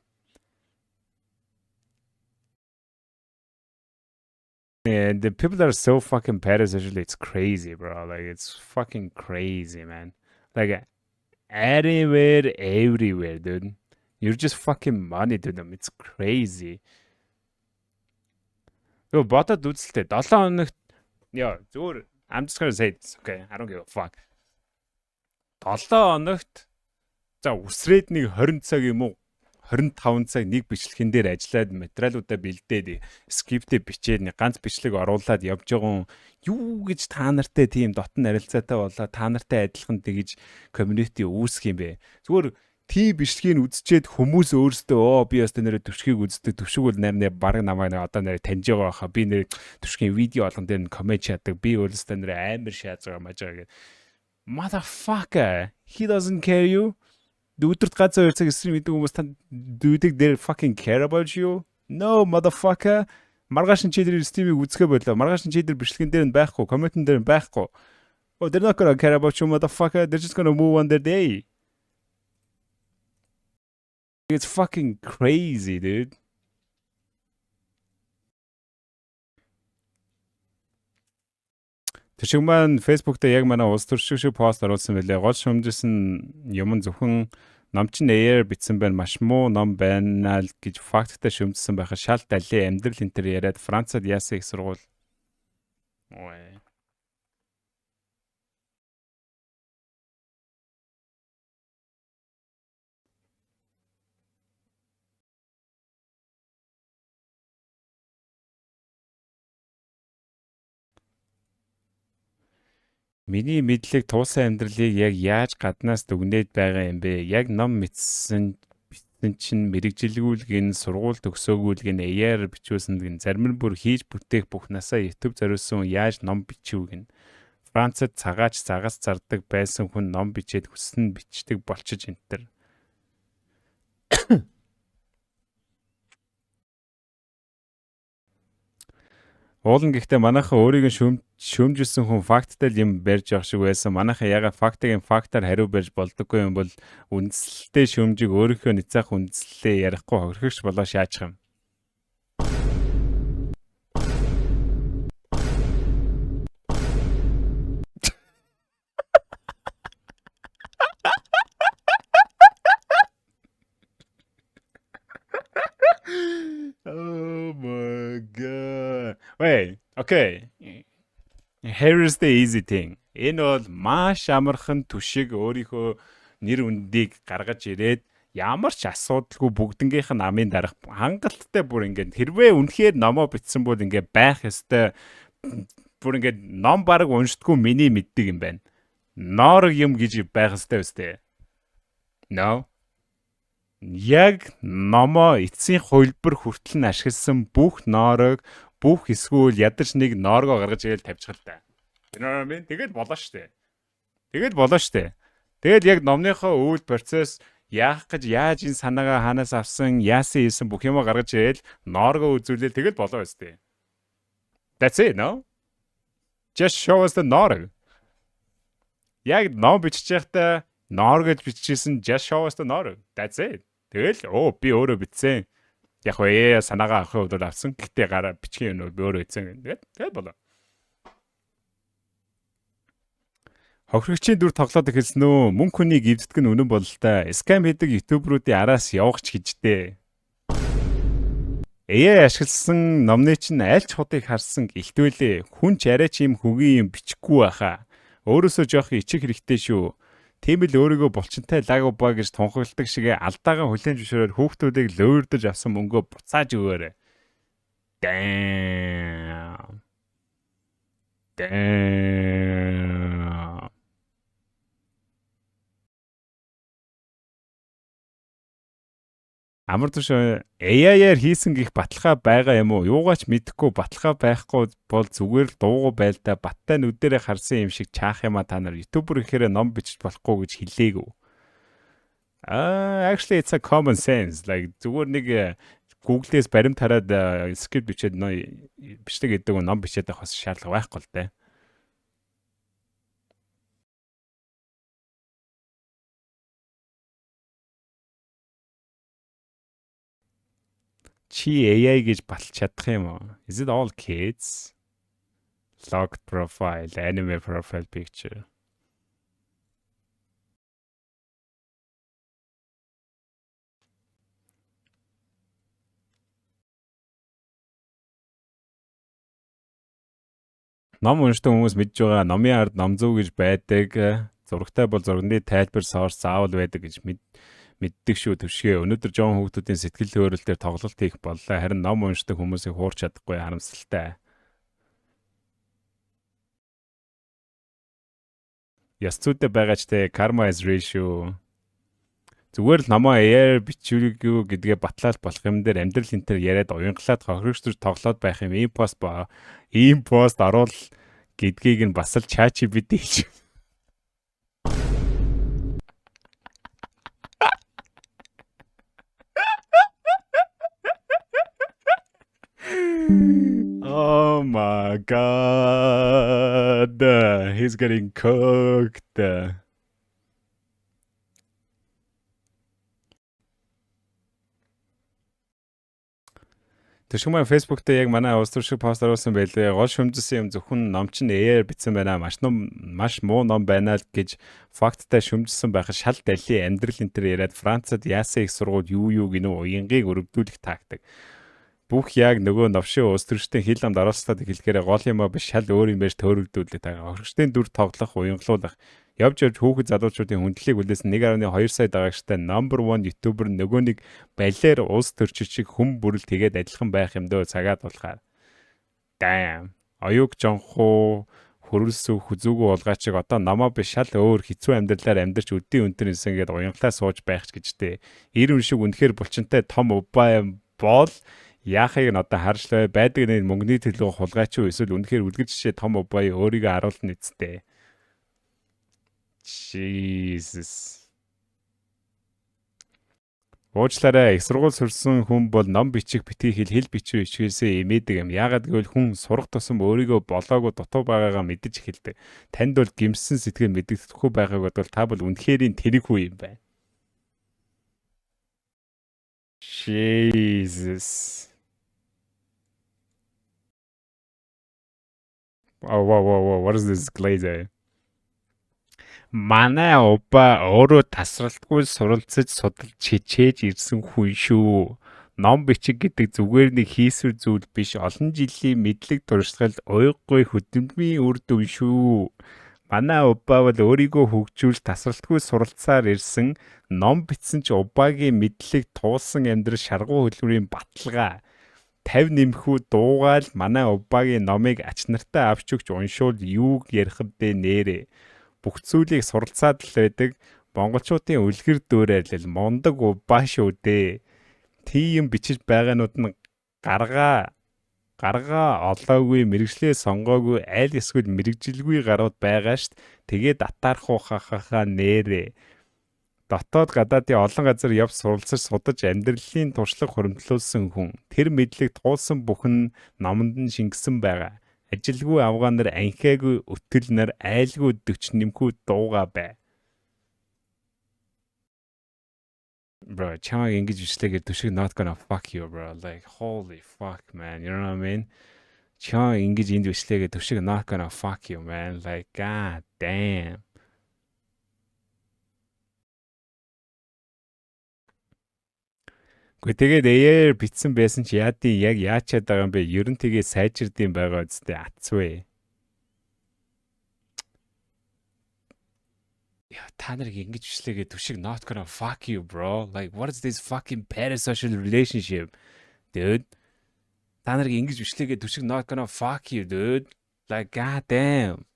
And the people that are so fucking parasocial, it's crazy, bro. Like, it's fucking crazy, man. Like, anywhere, everywhere, dude. You're just fucking money to them. It's crazy. Нөгөө бодоод үзэлтэй 7 хоногт яа зүгээр, I'm just gonna say this, okay? I don't give a fuck. 7 хоногт за үсрээд нэг 20 цаг юм уу, 25 цаг нэг бичлэгэн дээр ажиллаад, материалуудаа бэлдээд, script ээ бичээд, нэг ганц бичлэг оруулаад явж байгаа юу гэж та нартай тийм дотн харилцаатай болоо, та нартай адилхан тэгж community үүсгэх юм бэ? Зүгээр тийм бичлэгийг үзчихэд хүмүүс өөрсдөө "Оо, би өстө нэрээ Түшгийг үздэг. Түшиг бол нэр нэр баг намайг нэг одоо нэрээ таньж байгаа хаа. Би нэр Түшгийн видео болгон дээр нь comment шаадаг. Би өөрөөсөө нэрээ амар шааж байгаа маж байгаа" гэдэг. Motherfucker, he doesn't care you. Өдөрт ганц 2 цаг stream хийдэг хүмүүс та do you think they fucking care about you? No, motherfucker. Маргааш нь чи тэр stream ийг үзэхэ болоо. Маргааш нь чи тэр бичлэгэн дээр нь байхгүй, comment эн дээр нь байхгүй. Oh, they're not gonna care about you, motherfucker. They're just gonna move on their day. It's fucking crazy, dude. Тэр шиг маань Facebook дээр яг манай улс төршиг шиг пост оруулсан байлээ. Гол шүмжсэн юм нь зөвхөн ном чинь AI-аар бичсэн байна. Маш муу ном байна л гэж факттай шүмжсэн байхад шал далийн амьдрал энэ төр яриад Францад яасан их сургууль. Ой. Миний мэдлэг туусан амьдралыг яг яаж гаднаас дүгнээд байгаа юм бэ? Яг ном мэдсэн бичсэн чинь мэргэжилгүй л гин, сургууль төгсөөгүй л гин, AI-аар бичүүлсэн гин, зарим нь бүр хийж бүтээх бүх насаа YouTube зориулсан, яаж ном бичив гин. Францад цагаач загас зардаг байсан хүн ном бичээд хүссэн бичдэг болчиж энэ төр. Уулна гэхдээ манайхан өөрийг нь шүүмжилсэн хүн факттай л юм барьж явах шиг байсан. Манайхан ягаад фактыг фактаар хариу барьж болдоггүй юм бол үндсэлтэй шүүмжийг өөрийнхөө няцаах үндслээ ярихгүй хохирогч болоо шаачих юм. Oh my God. Wait, okay. Here is the easy thing. Энэ бол маш амархан. Түшиг өөрийнхөө нэр үндийг гаргаж ирээд ямар ч асуудалгүй бүгднгийнх нь амын дарах хангалттай. Бүр ингээд хэрвээ үнэхээр номоо бичсэн бол ингээд байх ёстой. Бүр ингээд ном баг уншдаггүй миний мэддэг юм байна. Ноорог юм гэж байх ёстой өстэй. No. Яг номоо эцсийн хувилбар хүртэл нь ашигласан бүх ноорог, бүх эсвэл ядаж нэг нооргоо гаргаж ирээл тавьчих л та. You know what I mean? Тэгэл болоо штэ. Тэгэл болоо штэ. Тэгэл яг номныхоо үйл процесс яах гэж, яаж энэ санаагаа хаанаас авсан, яасан хийсэн бүх юмаа гаргаж ирээл нооргоо үзүүлээл тэгэл болоо өстэй. That's it, no? Just show us the ноорог. Яг ном бичиж байхдаа ноор гэж бичижсэн, just show us the ноорог. That's it. Тэгэл оо, би өөрөө бичсэн. Яг ээ санаагаа авахын хувьд бол авсан. Гэхдээ гараа бичгийн юм би өөрөө бичсэн. Тэгээд тэгэл болоо. Хохирогчийн дүр тоглоод эхэлсэн үү? Мөнгө хүний гівддэг нь үнэн болол та. Scam хийдэг YouTuber үүдийн араас явах ч гэжтэй. AI ашигласан номны чинь аль ч худыг харсан гэлтвэлээ. Хүн ч арай ч юм хөгийн юм бичихгүй байхаа. Өөрөөсөө жоох ичих хэрэгтэй шүү. Тийм л өөрийгөө булчинтай лагу ба гэж тунхагладаг шигэ алдаагаа хүлээн зөвшөөрөөд хүүхдүүдийг луурдаж авсан мөнгөө буцааж өгөөрэй. Damn. Damn. Амар туш AI-аар хийсэн гих баталгаа байгаа юм уу? Юугаач мэдэхгүй, баталгаа байхгүй бол зүгээр л дуугүй байлдаа, баттай нүдэрээ харсан юм шиг чаах юма та нар. YouTuber гэхээр ном бичиж болохгүй гэж хэлээгүй. Аа, actually it's a common sense. Like зүгээр нэг Google-ээс баримт хараад script бичээд бичлэг гэдэг нь ном бичээд авах бас шаардлага байхгүй л дээ. Чи AI гэж баталж чадах юм уу? Is it all kids? Locked profile, anime profile picture. Ном уншдаг хүмүүс мэдж байгаа, номын ард ном зүү гэж байдаг. Зурагтай бол зурганы тайлбар source заавал байдаг гэж мэддэг шүү, Түшгээ. Өнөөдөр жоон хүүхдүүдийн сэтгэл хөөрөл дээр тоглолт хийх боллоо. Харин ном уншдаг хүмүүсийг хуурч чадахгүй, харамсалтай. Ёс зүйтэй байгаа ч те, karma is real шүү. Зүгээр л номоо AI бичүүлгүй гэдгээ батлаад болох юм дээр амьдрал энэ төр яриад уянгалаад хохирогч төр тоглоод байх юм. Ийм пост ба ийм пост оруул гэдгийг нь бас л ChatGPT хэлж. Oh my God. He's getting cooked. Төшиг маань Facebook дээр яг манай улс төр шиг пост оруулсан байлээ. Гол шүмжсэн юм зөвхөн ном чинь AI-аар бичсэн байна. Маш ном, маш муу ном байна л гэж факттай шүмжсэн байхад шал дали амьдрал энэ төр яриад Францад яасан их сургууль юу юу гинүү уянгийг өрөвдүүлэх тактик. Бүх яг нөгөө новшин улс төрчдийн хил амд оролцоод эхлэхээр гол юмаа биш, шал өөр юм байж төөрөгдүүлээ та. Хөргөчдийн дүр тоглох, уянгалуулах. Явж явж хүүхэд залуучуудын хүндлэлийг хүлээсэн 1.2 сая дагагчтай number 1 YouTuber нөгөө нэг балиар улс төрчид шиг хүм бүрэл тэгээд адилхан байх юм дөө цагаад болохоор. Damn. Оюуг жонхуу хөрөлсөв хүзүүгүү улгаачиг одоо намаа биш, шал өөр хэцүү амьдралаар амьдарч өдийн өнтер инсэн гээд уянгалаа сууж байх ч гэжтэй. Ир үн шиг үнэхээр булчинтай том убаа бол яахыг нь одоо харж лээ, байдаг нэг мөнгөний төлөө хулгайч уу, эсвэл үнэхээр үлгэр жишээ том убаа өөрийгөө харуулна үсттэй. Jesus. Уучлаарай, их сургууль сурсан хүн бол ном бичих битгий хэл, хэл бичвэр ичгээсээ эмээдэг юм. Яагаад гэвэл хүн сурах тусам өөрийгөө болоогүй дутуу байгаагаа мэдэж эхэлдэг. Танд бол гимсэн сэтгэл мэдэгдэхгүй байгааг бодвол та бол үнэхэрийн тэрэг хүү юм байна. Jesus. Oh, whoa, whoa, whoa. What is this glaze? Манай убаа өөрөө тасралтгүй суралцаж, судалж, хичээж ирсэн хүн шүү. Ном бичиг гэдэг зүгээр нэг хийсвэр зүйл биш. Олон жилийн мэдлэг туршлагал, уйггүй хөдөлмөрийн үр дүн шүү. Манай убаа бол өөрийгөө хөгжүүлж, тасралтгүй суралцсаар ирсэн. Ном бичсэн ч убаагийн мэдлэг, туулсан амьдрал, шаргуу хөдөлмөрийн баталгаа. 50 нэмэхүү дуугаал манай убаагийн номыг ач нартай авч өгч уншуул юуг ярих вэ нээрээ. Бүх зүйлийг суралцаад л байдаг. Монголчуудын үлгэр дуурайл мундаг убаа шүү дээ. Тийм бичиж байгаанууд нь гаргаа гаргаа олоогүй, мэргэжлээ сонгоогүй, аль эсвэл мэргэжилгүй гарууд байгаа шт. Тэгээд атаархуу хахаха нээрээ. Дотоод гадаадын олон газар явж суралцаж, судаж, амьдралын туршлага хуримтлуулсан хүн. Тэр мэдлэг туулсан бүхэн номонд нь шингэсэн байгаа. Ажилгүй авгаа нар, анхиагүй өтөл нар, айлгүй 40 нэмэхүү дууга бай. Bro, чамайг ингэж бичлээгээр Түшиг not gonna fuck you, bro. Like, holy fuck, man. You know what I mean? Чамайг ингэж энд бичлээгээр Түшиг not gonna fuck you, man. Like, god damn. Гэхдээ тэгээд AI-аар бичсэн байсан ч яадын яг яачаад байгаа юм бэ? Ер нь тэгээ сайжирдсан байгаа үстэй, атцвэ. Яа, та нарыг ингэж бичлээгээ Түшиг not gonna fuck you, bro. Like, what is this fucking parasocial relationship, dude? Та нарыг ингэж бичлээгээ Түшиг not gonna fuck you, dude. Like, god damn.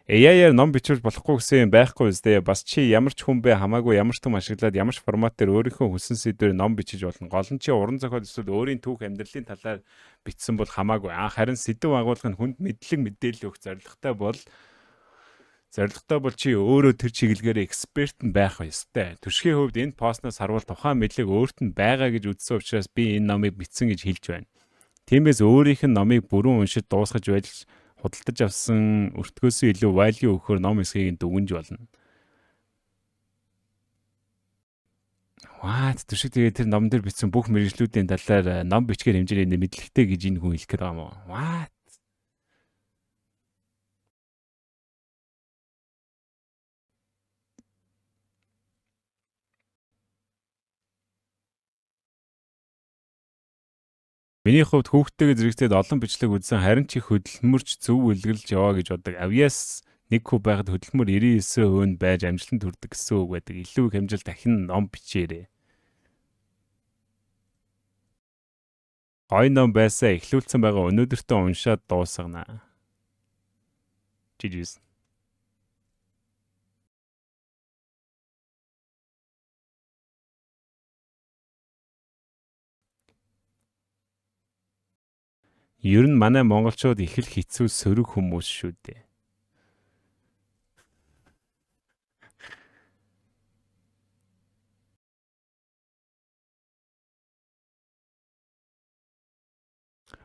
AI-аар ном бичвэл болохгүй гэсэн юм байхгүй үстэй. Бас чи ямар ч хүн бэ, хамаагүй ямар ч түм ашиглаад, ямар ч формат дээр өөрийнхөө хүссэн сэдвээр ном бичиж болно. Гол нь чи уран зохиол эсвэл өөрийн түүх, амьдралын талаар бичсэн бол хамаагүй. А харин сэдэв агуулга нь хүнд мэдлэг, мэдээлэл өгөх зорилготой бол чи өөрөө тэр чиглэлээр эксперт нь байх ёстой. Түшгийн хувьд энэ постноос харвал тухайн мэдлэг өөрт нь байгаа гэж үзсэн учраас би энэ номыг бичсэн гэж хэлж байна. Тиймээс өөрийнх нь номыг бүрэн уншиж дуусгаж байж худалдаж авсан өртгөөсөө илүү value өгөхөөр ном хэсгийг нь дүгнж болно. What? Түшиг, тэгээд тэр ном дээр бичсэн бүх мэргэжлүүдийн талаар ном бичгээр хэмжээний мэдлэгтэй гэж энэ хүн хэлэх гээд байгаа юм уу? What? Миний хувьд хүүхдтэйгээ зэрэгцээд олон бичлэг үзсэн, харин ч их хөдөлмөрч зөв үлгэрлж яваа гэж боддог. Авьяас нэг хүү байхад хөдөлмөр 99% нь байж амжилтанд хүрдэг гэсэн үг байдаг. Илүү их амжилт, дахин ном бичээрэй. Гоё ном байсаа, эхлүүлсэн байгаа, өнөөдөртөө уншаад дуусгана. GG's. Ер нь манай монголчууд их л хэцүү, сөрөг хүмүүс шүү дээ.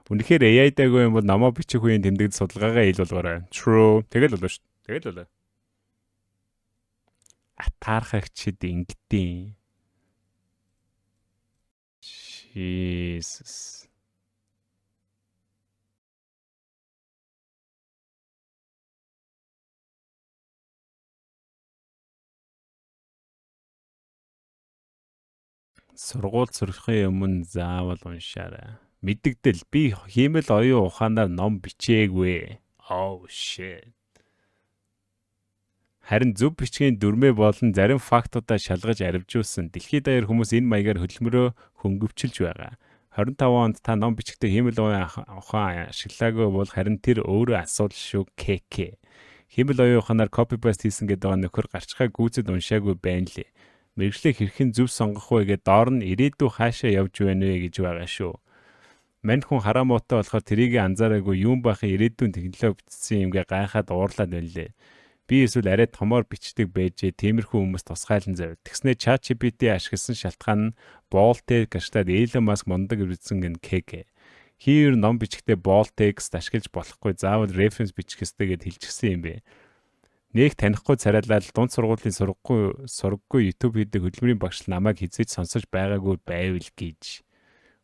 Үнэхээр AI-даагүй юм бол номоо бичих үеийн тэмдэгт судалгаагаа ил болгоорой. True. Тэгэл болоо шүү. Тэгэл болоо. Атаархагчид ингэдээн. Jesus. Сургууль сурахын өмнө заавал уншаарай. Мэдэгдэл, би хиймэл оюун ухаанаар ном бичээгүй. Oh shit. Харин зөв бичгийн дүрмээ болон зарим фактуудаа шалгаж аривжуулсан. Дэлхийд даяар хүмүүс энэ маягаар хөдөлмөрөө хөнгөвчилж байгаа. 25 онд та ном бичихдээ хиймэл оюун ухаан ашиглаагүй бол харин тэр өөрөө асуудал шүү, КК. Хиймэл оюун ухаанаар copy paste хийсэн гэдэг байгаа нөхөр гарчхаа гүйцэд уншаагүй байна лээ. Мэргэжлээ хэрхэн зөв сонгох вэ гэдэг доор нь ирээдүй хаашаа явж байна вэ гэж байгаа шүү. Мань хүн хараа муутай болохоор тэрийг анзаараагүй юм бахын ирээдүйн технологи бичсэн юмгээ гайхаад уурлаад байна лээ. Би эсвэл арай томоор бичдэг байжээ. Тиймэрхүү хүмүүс тусгайлан завь. Тэгснээ ChatGPT ашигласан шалтгаан нь bold text ашиглаад Elon Musk мундаг эвдсэн гэн, КК. Хийвэр ном бичихдээ bold text ашиглаж болохгүй, заавал reference бичих ёстой гэд хэлчихсэн юм бэ. Нэг танихгүй царайлал дунд сургуулийн сургаггүй YouTube хийдэг хөдөлмөрийн багш намайг хэзээ ч сонсож байгаагүй байвал гэж.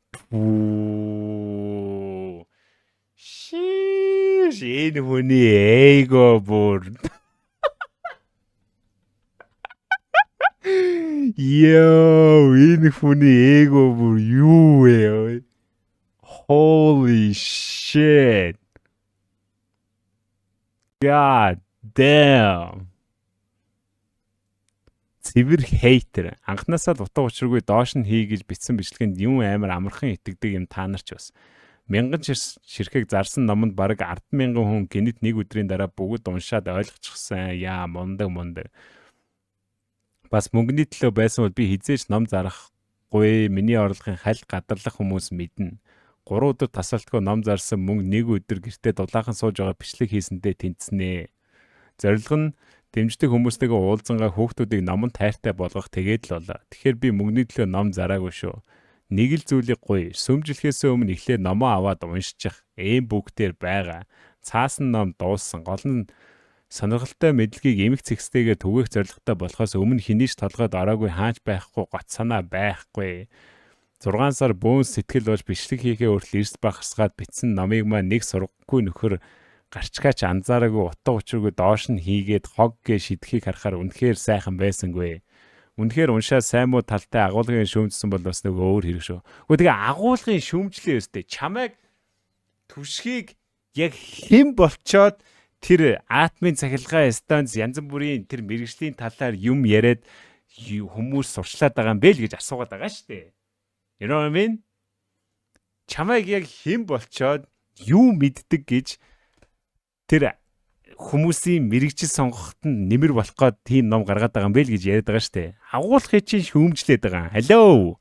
Пүү. Sheesh, энэ хүний эго бүр. Йоо, энэ хүний эго бүр юу вэ? Holy shit. God damn. Цэвэр hater. Анхнаасаа л утга учиргүй доош нь хий гэж бичсэн бичлэгэнд юм амар амархан итгэдэг юм та нар ч бас. Мянган ширхэг зарсан номонд бараг 10,000 хүн гэнэт нэг өдрийн дараа бүгд уншаад ойлгочихсон. Яа, мундаг, мундаг. Бас мөнгөний төлөө байсан бол би хэзээ ч ном зарахгүй. Миний орлогын хальт гадарлах хүмүүс мэднэ. 3 өдөр тасралтгүй ном зарсан мөнгө нэг өдөр гэртээ дулаахан сууж байгаа бичлэг хийсэндээ тэнцнэ. Зорилго нь дэмждэг хүмүүстэйгээ уулзангаа, хүүхдүүдийг номонд хайртай болгох, тэгээд л болоо. Тэгэхээр би мөнгөний төлөө ном зараагүй шүү. Нэг л зүйлийг гуй. Сүмжлэхээс өмнө эхлээд номоо аваад уншчих. E-book дээр байгаа. Цаасан ном дууссан. Гол нь сонирхолтой мэдлэгийг эмх цэгцтэйгээр түгээх зорилготой болохоос өмнө хэний ч толгойд ороогүй, хаач байхгүй гоц санаа байхгүй. 6 сар бөөн сэтгэл болж бичлэг хийхээ хүртэл эрс багасгаад бичсэн номыг маань нэг сургаггүй нөхөр гарчгаач анзаараагүй, утга учиргүй доош нь хийгээд хог гэ шидэхийг харахаар үнэхээр сайхан байсангүй. Үнэхээр уншаа сайн муу талтай агуулгын шүүмжсэн бол бас нөгөө өөр хэрэг шүү. Гэхдээ тэгээ агуулгын шүүмжлээ өстэй чамайг, түшгийг яг хэн болчоод тэр атомын цахилгаан станц, янз бүрийн тэр мэргэжлийн талаар юм яриад хүмүүс сурчлаад байгаа юм бэ л гэж асуугаад байгаа шүү дээ. You know what I mean? Чамайг яг хэн болчоод юу мэддэг гэж тэр хүмүүсийн мэргэжил сонгоход нь нэмэр болох гээд тийм ном гаргаад байгаа юм бэ л гэж яриад байгаа штэ. Агуулахыг чинь шүүмжлээд байгаа. Hello.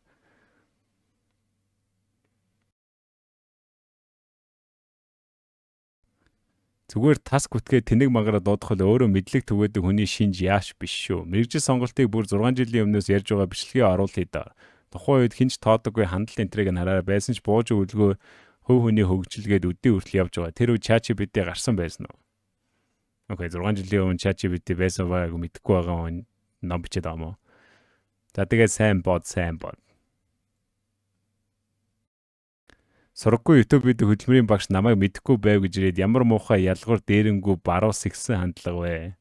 Зүгээр тас гүтгээ тэнэг магараа дуудах бол өөрөө мэдлэг түгээдэг хүний шинж яаш биш шүү. Мэргэжил сонголтыг бүр 6 жилийн өмнөөс ярьж байгаа бичлэгээ оруулъя даа. Тухайн үед хэн ч тоодоггүй хандлт энтрийг нь хараараа байсан ч бууж өвлгөө хувь хүний хөгжилгээд өдий хүртэл явж байгаа. Тэр үед ChatGPT гарсан байсан уу? Okay, 6 жилийн өмнө ChatGPT байсан байгааг мэдэхгүй байгаа хүн ном бичээд байгаа юм уу? За, тэгээд сайн бод, сайн бод. Сураггүй YouTube видео хөдөлмөрийн багш намайг мэдэхгүй байв гэж ирээд ямар муухай ялгуур дээрэнгүй баруун сэгсэн хандлага вэ?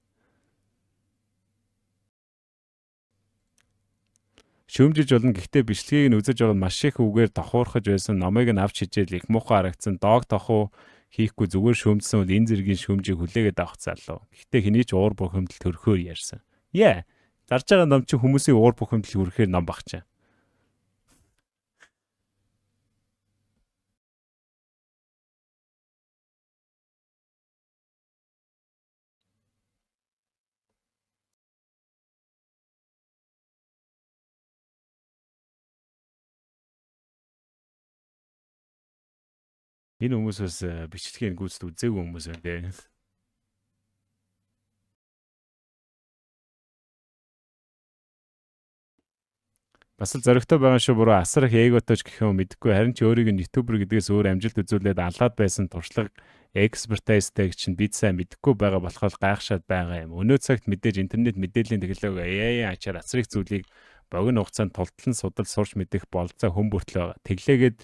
Шүүмжиж болно, гэхдээ бичлэгийг нь үзэж байгаа нь маш их үгээр давхуурхаж байсан, номыг нь авч хичээл их муухай харагдсан. Дог тохуу хийхгүй зүгээр шүүмжсэн бол энэ зэргийн шүүмжийг хүлээгээд авах залуу. Гэхдээ хэний ч уур бухимдал төрөхөөр ярьсан. Yeah. Зарж байгаа ном чинь хүмүүсийн уур бухимдал хүргэхээр ном баг чаа. Энэ хүмүүс бас бичлэгийн гүйцэд үзээгүй хүмүүс байна те. Бас л зоригтой байгаа шүү, буруу, асар их эготой ч гэх юм мэдэхгүй, харин ч өөрийг нь YouTuber гэдгээс өөр амжилт үзүүлээд алаад байсан туршлага expertise тэй чинь бид сайн мэдэхгүй байгаа болохоор гайхшаад байгаа юм. Өнөө цагт мэдээж интернет, мэдээллийн технологи, AI ачаар асар их зүйлийг богино хугацаанд тултлан судал сурч мэдэх бололцоо хүн бүртэл байгаа. Тэглээгээд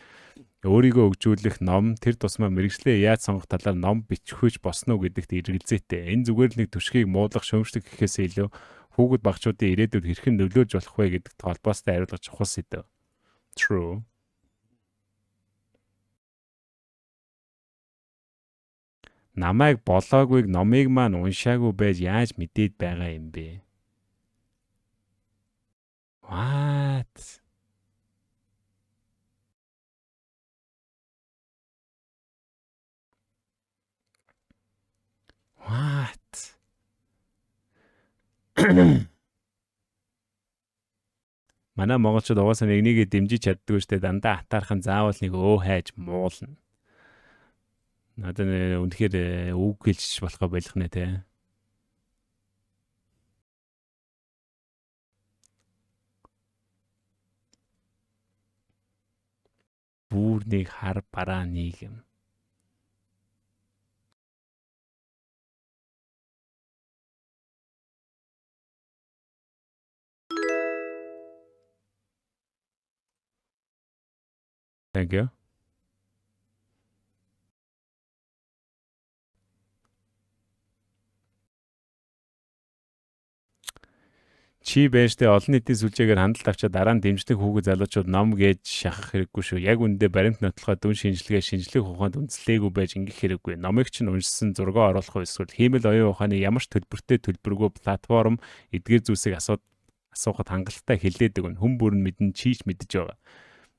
өөрийгөө хөгжүүлэх ном, тэр тусмаа мэргэжлээ яаж сонгох талаар ном бичихвэж босно уу гэдэгт эргэлзээтэй. Энэ зүгээр л нэг Түшгийг муулах, шүүмжлэх гэхээс илүү хүүхэд багчуудын ирээдүйд хэрхэн нөлөөлж болох вэ гэдэгт холбоостой хариулах чухал сэдэв. True. Намайг болоогүйг номыг маань уншаагүй байж яаж мэдээд байгаа юм бэ? What? What? Манай монголчууд угаасаа нэг нэгээ дэмжиж чаддгүй штэ, дандаа атаархан, заавал нэг өө хайж муулна. Надад үнэхээр үг хэлчих болохоо болох нэ те. Бүр нэг хар бараа нийгэм. Thank you. Чи байжтэй олон нийтийн сүлжээгээр хандлт авчаад дараа нь дэмждэг хүүхэд залуучууд ном гэж шахах хэрэггүй шүү. Яг үнэндээ баримт нотлохоо дүн шинжилгээ, шинжлэх ухаанд үндэслээгүй байж ингэх хэрэггүй. Номыг чинь уншсан, зураг оруулах эсвэл хиймэл оюун ухааны ямар ч төлбөртэй төлбөргүй платформ эдгээр зүйлсийг асуухад хангалттай хэлээдэг нь хүн бүр нь мэднэ, чи ч мэдэж байгаа.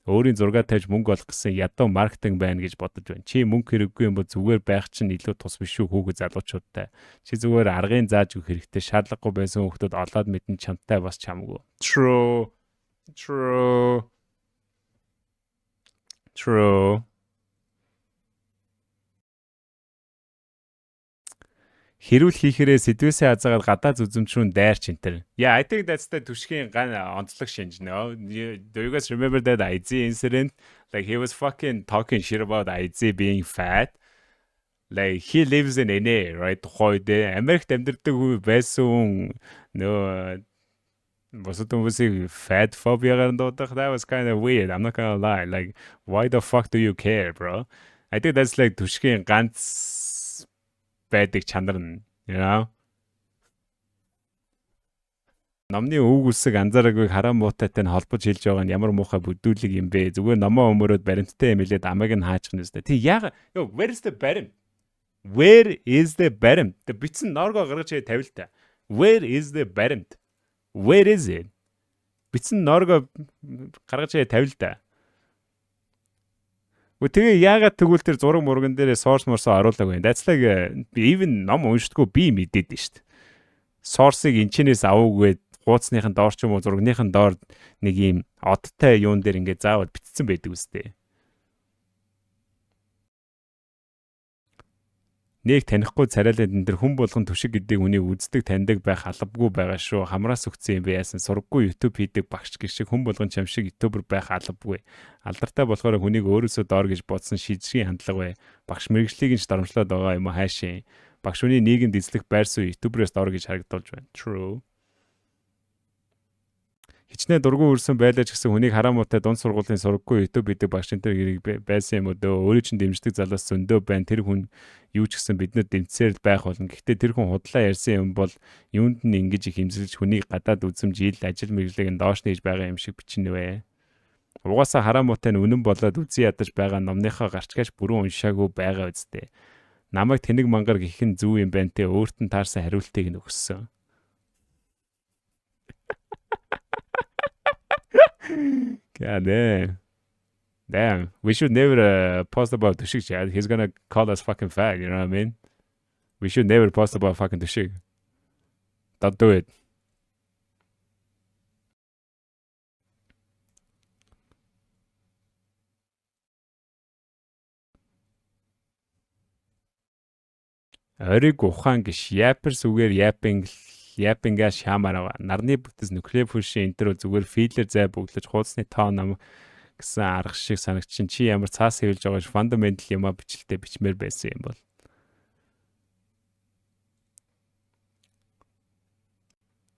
Өөрийн зураг тавьж мөнгө олох гэсэн ядуу маркетинг байна гэж бодож байна. Чи мөнгө хэрэггүй юм бол зүгээр байх чинь илүү тус биш үү хүүхэд залуучуудтай. Чи зүгээр аргын зааж өгөх хэрэгтэй. Шаардлагагүй байсан хүүхдүүд олоод мэдэн, чамтай бас чамгүй. True. True. True. Хэрүүл хийхээрээ сэдвээсээ хазаагаад гадаа зүзэмчрүүн дайрч энтер. Yeah, I think that's the Түшгийн ган онцлог шинж, no. Do you guys remember that IZ incident? Like, he was fucking talking shit about IZ being fat. Like, he lives in NA, right? Тухайн үед Америкт амьдардаг хүн байсан хүн нөө бусад хүмүүсийг fat phobia-гаар дуудах, that was kind of weird. I'm not gonna lie. Like, why the fuck do you care, bro? I think that's like Түшгийн ганц байдаг чанар нь, you know? Номны үг үсэг анзаараагүй хараа муутайтай нь холбож хэлж байгаа нь ямар муухай бүдүүлэг юм бэ? Зүгээр номоо өмөрөөд баримттай юм хэлээд амыг нь хаачих нь үстэй. Тий, яга ёо, where is the баримт? Where is the баримт? Тэ бичсэн норгоо гаргаж тавил та. Where is the баримт? Where is it? Бичсэн норгоо гаргаж тавил та. Гэхдээ тэгээ яагаад тэгвэл тэр зураг мурган дээр source морсоо оруулаагүй юм. That's like even ном уншдаггүй би мэдээд нь шүү дээ. Source-ыг энчнээс аваагүй, хууцныхын доор ч юм уу зурагныхын доор нэг юм одтой юун дээр ингээд заавал бичсэн байдаг үстэй. Нэг танихгүй царайлаад энэ төр хүн болгон Түшиг гэдэг үнийг үздэг, таньдаг байх албагүй байгаа шүү. Хамраас өгсөн юм бэ яасан. Сурггүй YouTube хийдэг багш гэх шиг хүн болгон чам шиг YouTuber байх албагүй. Алдартай болохоор хүнийг өөрөөсөө доор гэж бодсон шийдшгийн хандлага бай. Багш мэргэжлийг нь ч доромжлоод байгаа юм уу хайшин. Багш хүний нийгэмд эзлэх байр суурь YouTuber-ээс доор гэж харагдуулж байна. True. Хичнээн дургүй үрсэн байлаа ч гэсэн хүнийг хараа муутай дунд сургуулийн сургаггүй YouTube гэдэг багш энэ төр хэрэг байсан юм уу дөө. Өөрөө чинь дэмждэг залуус зөндөө байна. Тэр хүн юу ч гэсэн биднэр дэмжсээр л байх болно. Гэхдээ тэр хүн худлаа ярьсан юм бол юунд нь ингэж их имзэглэж хүнийг гадаад үзэмж ил ажил мэргэжлийг нь доош нээж байгаа юм шиг бичнэ вэ. Угаасаа хараа муутай нь үнэн болоод үзий ядаж байгаа номныхоо гарчгааш бүрэн уншаагүй байгаа үсттэй. Намайг тэнэг мангар гэх нь зөв юм байна те, өөрт нь таарсан хариултыг нь өгсөн. God damn. Damn. We should never post about Tushig, chat. He's gonna call us fucking fag, you know what I mean? We should never post about fucking Tushig. Don't do it. Ориг ухаан гиш япер сүгээр япинг япингаа шаамаар байгаа. Нарны бүтэц нөхрөө фүшин энэ төр зүгээр filler зай бөглөж хуудасны тоо ном гэсэн арга шиг санагчин, чи ямар цаас хэвлж байгаа ш fundamental юмаа бичлэлтэй бичмээр байсан юм бол.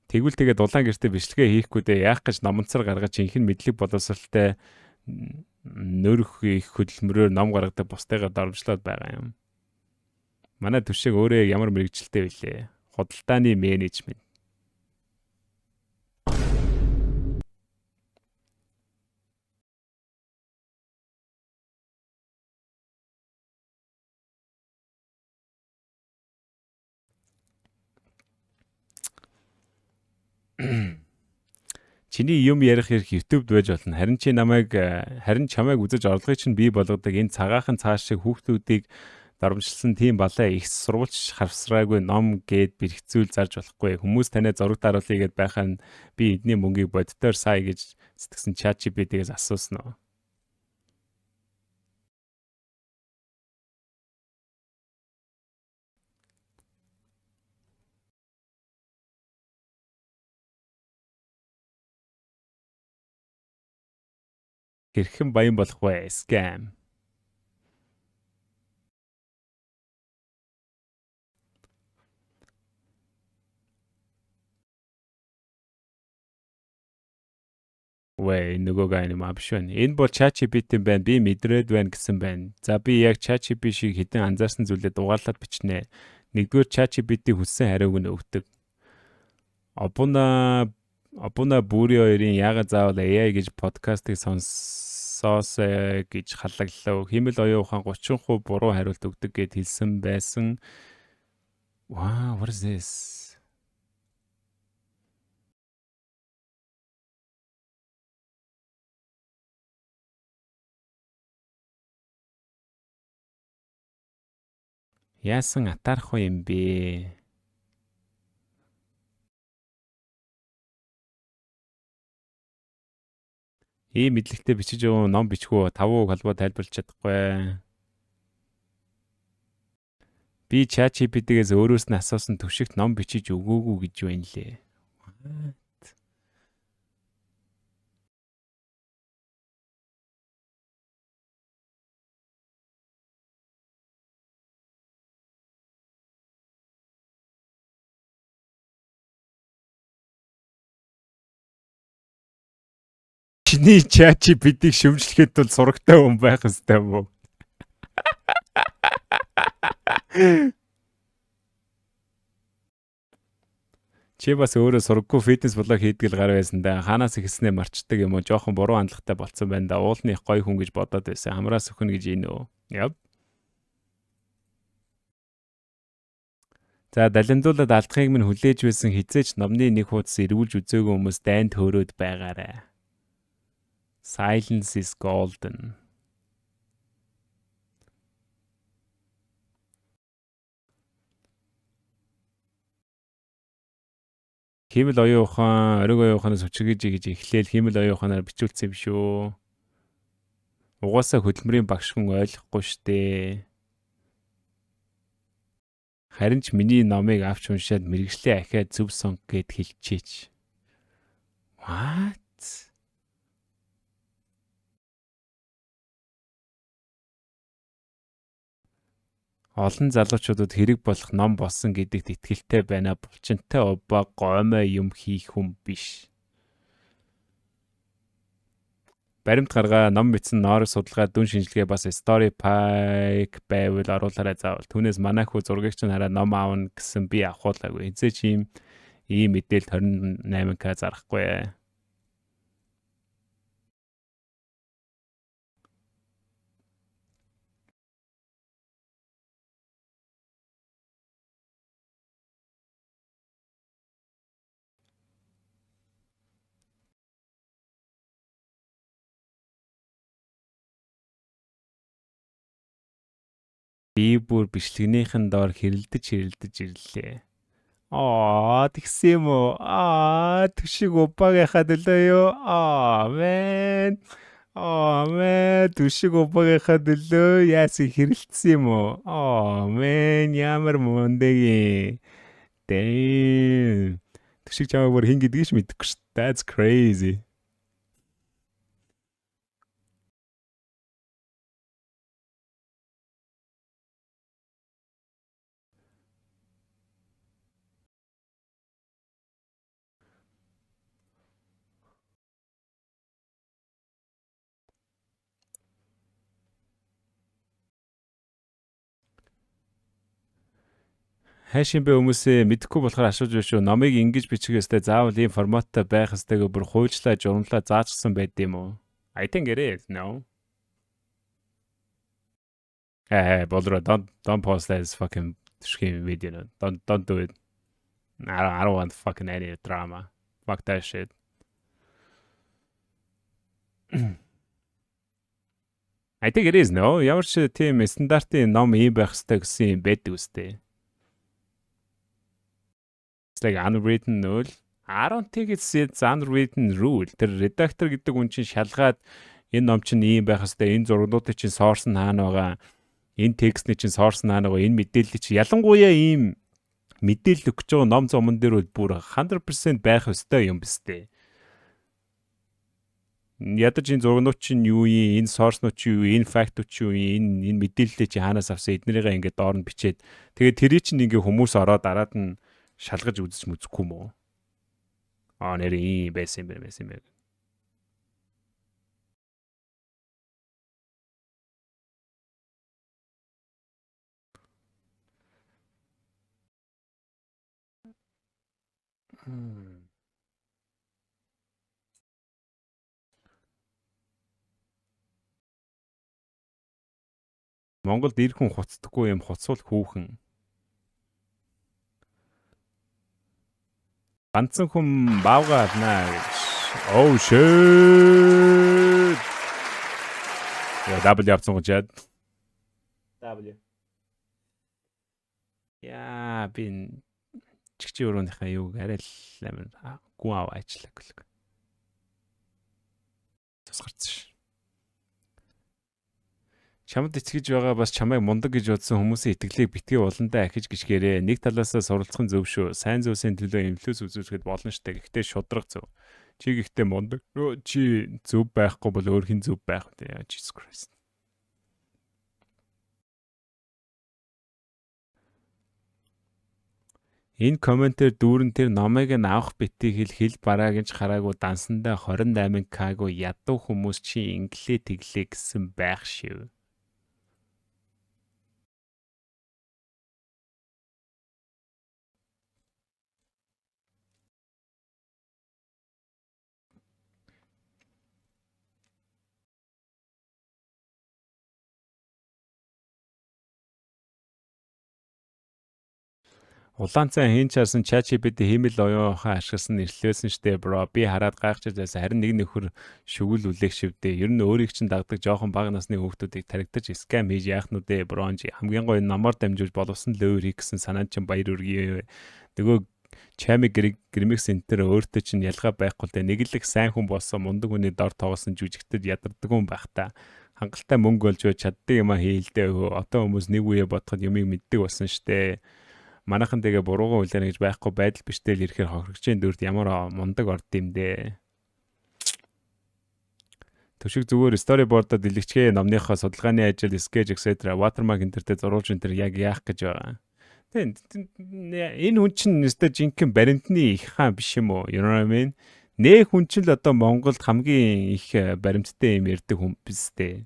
Тэгвэл тэгээд улаан гэртээ бичлэгээ хийхгүй дээ, яах гэж номонцор гаргаж жинхэнэ мэдлэг боловсралтай нөрөх их хөдөлмөрөөр ном гаргадаг бусдыгаа доромжлоод байгаа юм. Манай Түшиг өөрөө ямар мэргэжилтэй вүлээ? Худалдааны менежмент. Чиний юм ярих эрх YouTube-д байж болно. Харин чи намайг харин чамайг үзэж орлогыг чинь бий болгодог энэ цагаахан цааш шиг хүүхдүүдийг доромжилсан тийм балай их сурвалж хавсраагүй ном гээд бэрхцүүл зарж болохгүй. Хүмүүс танай зураг даруулъя гэд байхаа нь би эдний мөнгийг боддоор сая гэж сэтгэсэн ChatGPT-гээс асуусан уу? Хэрхэн баян болох вэ? Scam. Вэ нөгөө гайн юм а биш байна. Энэ бол ChatGPT байна. Би мэдрээд байна гэсэн байна. За, би яг ChatGPT шиг хэдэн анзаарсан зүйлээ дугаарлаад бичнэ. Нэгдүгээр, ChatGPT хүссэн хариуг нь өгдөг. Обуна Бүри хоёрын яагаад заавал AI гэж подкастыг сонсоосэй гэж халаглав. Хиймэл оюун ухаан 30% буруу хариулт өгдөг гэд хэлсэн байсан. Wow, what is this? Яасан атаархгүй юм бэ? Ийм мэдлэгтэй бичиж байгаа ном бичгүү, 5% холбоо тайлбарлаж чадахгүй. Би ChatGPT-гээс өөрөөс нь асуусан, Түшигт ном бичиж өгөөгүй гэж байна лээ. What? Чиний ChatGPT-г шүмжлэхэд бол сурагтай хүн байх ёстой юм уу? Чи бас өөрөө сураггүй фитнес блог хийдэг л гар байсан да. Хаанаас ихснээ марчдаг юм уу? Жоохон буруу хандлагатай болцсон байна да. Уулны их гоё хүн гэж бодоод байсан. Хамраас өхнө гэж энэ үү? Yep. За, далимдуулаад алдахыг минь хүлээж байсан хизээч номны нэг хуудас эргүүлж үзээгүй хүмүүс дайн төөрөөд байгаарай. Silence is golden. Хиймэл оюун ухаан, ориг оюун ухаанаас өчигж гэж эхлээл хиймэл оюун ухаанаар бичүүлсэн юм шүү. Угаасаа хөдөлмөрийн багш хүн ойлгохгүй штэ. Харин ч миний номыг авч уншаад мэргэжлээ ахиад зөв сонг гэд хэлчихээч. What? Олон залуучуудад хэрэг болох ном болсон гэдэгт итгэлтэй байна. Булчинтай Убаа гоймоо юм хийх хүн биш. Баримт гаргаа, ном бичсэн, ноорог судалгаа, дүн шинжилгээ бас story pike байвал оруулаарай заавал. Түүнээс манай хүү зургийг чинь хараад ном аавна гэсэн би авахуулаагүй. Хэзээ ч ийм мэдээлэл 28K зарахгүй. Би бүр бичлэгнийхэн доор хэрэлдэж хэрэлдэж ирлээ. Аа, тэгсэн юм уу? Аа, Түшиг Убаагийнхаа төлөө юу? Аа, man. Аа, man, Түшиг Убаагийнхаа төлөө яасан хэрэлдсэн юм уу? Аа, man, ямар мундаг юм. Damn. Түшиг чамайг бүр хэн гэдгийг ч мэдэхгүй шүү. That's crazy. Хайшин бэ хүмүүсээ мэдэхгүй болохоор асууж байна шүү. Номыг ингэж бичих ёстой, заавал ийм форматтай байх ёстойгоо бүр хуульчлаа, журамлаа заачсан байд юм уу? I think it is, no. Э, болроо, don't post that as fucking stream video. Don't do it. I don't want fucking any drama. Fuck that shit. I think it is, no. Ямар ч тийм стандартын ном ийм байх ёстой гэсэн юм байдаг үстэй. It's like unwritten rule. I don't think it's unwritten rule. Тэр редактор гэдэг хүн чинь шалгаад энэ ном чинь ийм байх ёстой, энэ зургуудын чинь source нь хаана байгаа, энэ текстний чинь source нь хаана байгаа, энэ мэдээлэл чинь ялангуяа ийм мэдээлэл өгч байгаа ном зомон дээр бол бүр 100% байх ёстой юм биз дээ. Ядаж энэ зургнууд чинь юу юм, энэ source нууд чинь юу, энэ fact ууд чинь юу, энэ мэдээлэлээ чи хаанаас авсан, эднэрийгээ ингээд доор нь бичээд тэгээд тэрий чинь ингээ хүмүүс ороод дараад нь шалгаж үзэж мүзэхгүй юм уу? Аа, нэр ийм байсан юм байна, байсан юм байна. Монголд эр хүн хуцдаггүй юм хуцвал хүүхэн. Ганцхан хүн баавга авнаа гэж. Oh shit. Я W авсан гэж яад. W. Яа, би чигчийн өрөөнийхөө юуг арай л амар гүн ав ажиллаг гэл. Цус гарцсан ш. Чамд итгэж байгаа бас чамайг мундаг гэж бодсон хүмүүсийн итгэлийг битгий уландаа ахиж гიშгээрээ. Нэг талаасаа суралцах нь зөв шүү. Сайн зүйлсийн төлөө influence үзүүлэхэд болно штэ. Гэхдээ шударга зөв. Чи гэхдээ мундаг. Чи зөв байхгүй бол өөр хэн зөв байх вэ? Jesus Christ. Энэ комментээр дүүрэн тэр номыг нь авах битгий хэл хэл барааг нь ч хараагүй дансандаа 28K-гүй ядуу хүмүүс чи инглээ тэглээ гэсэн байх шив. Улаан цай хэн ч харсан ChatGPT хиймэл оюун ухаан ашигласан нэрлэлсэн штэ, bro. Би хараад гайхаж байсан. Харин нэг нөхөр шүгэл үлээх шивдээ. Ер нь өөрийг чинь дагдаг жоохон бага насны хүүхдүүдийг таригдаж scam хийж яах нь вэ, bro? Хамгийн гоё номоор дамжуулж боловсон лөөр хийх гэсэн санаанд чинь баяр хүргэе. Нөгөө Чами Гримикс энэ төр өөртөө чинь ялгаа байхгүй л дээ. Нэг л их сайн хүн болсон, мундаг хүний дор тоглосон жүжигтэд ядардаг юм байх та. Хангалттай мөнгө олж байж чаддаг юм а хийлдээ. Одоо хүмүүс нэг үе бодоход юмыг мэддэг болсон штэ. Манайхан тэгээ буруухан хүлээнэ гэж байхгүй байдал биштэл ирэхээр хохирогчийн дүрд ямар мундаг орд юм дээ. Төшиг зүгээр storyboard-од дэлгэчгээ, номныхоо судалгааны ажил, sketch, etc. Watermark энэ тэртэй зурулж энэ төр яг яах гэж байгаа. Тийм, энэ хүн чинь өстой жинхэнэ баримтны их хаан биш юм уу? You know what I mean? Нээ хүн чинь л одоо Монголд хамгийн их баримттай юм ярьдаг хүн биз дээ.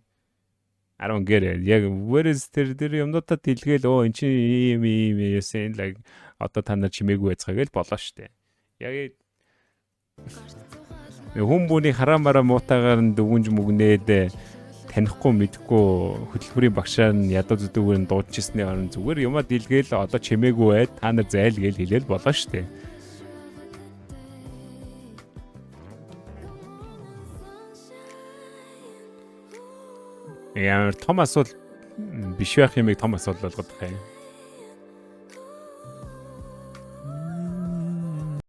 I don't get it. Яг where is тэр юмнуудаа дэлгээл, өө, эн чинь ийм ийм юусэн, like, одоо та нар чимээгүй байцгаа гэж болоо штэ. Яг хүн бүний хараамаараа муутаагаар нь дүгүнж мүгнээд танихгүй мэдхгүй хөтөлбөрийн багшаар нь ядуу зүдүүгээр нь дуудчихсны орон зүгээр юмаа дэлгээл, одоо чимээгүй байд, та нар зайл гээл хэлээл болоо штэ. Ямар том асуудал биш байх юмыг том асуудал болгоод байгаа юм.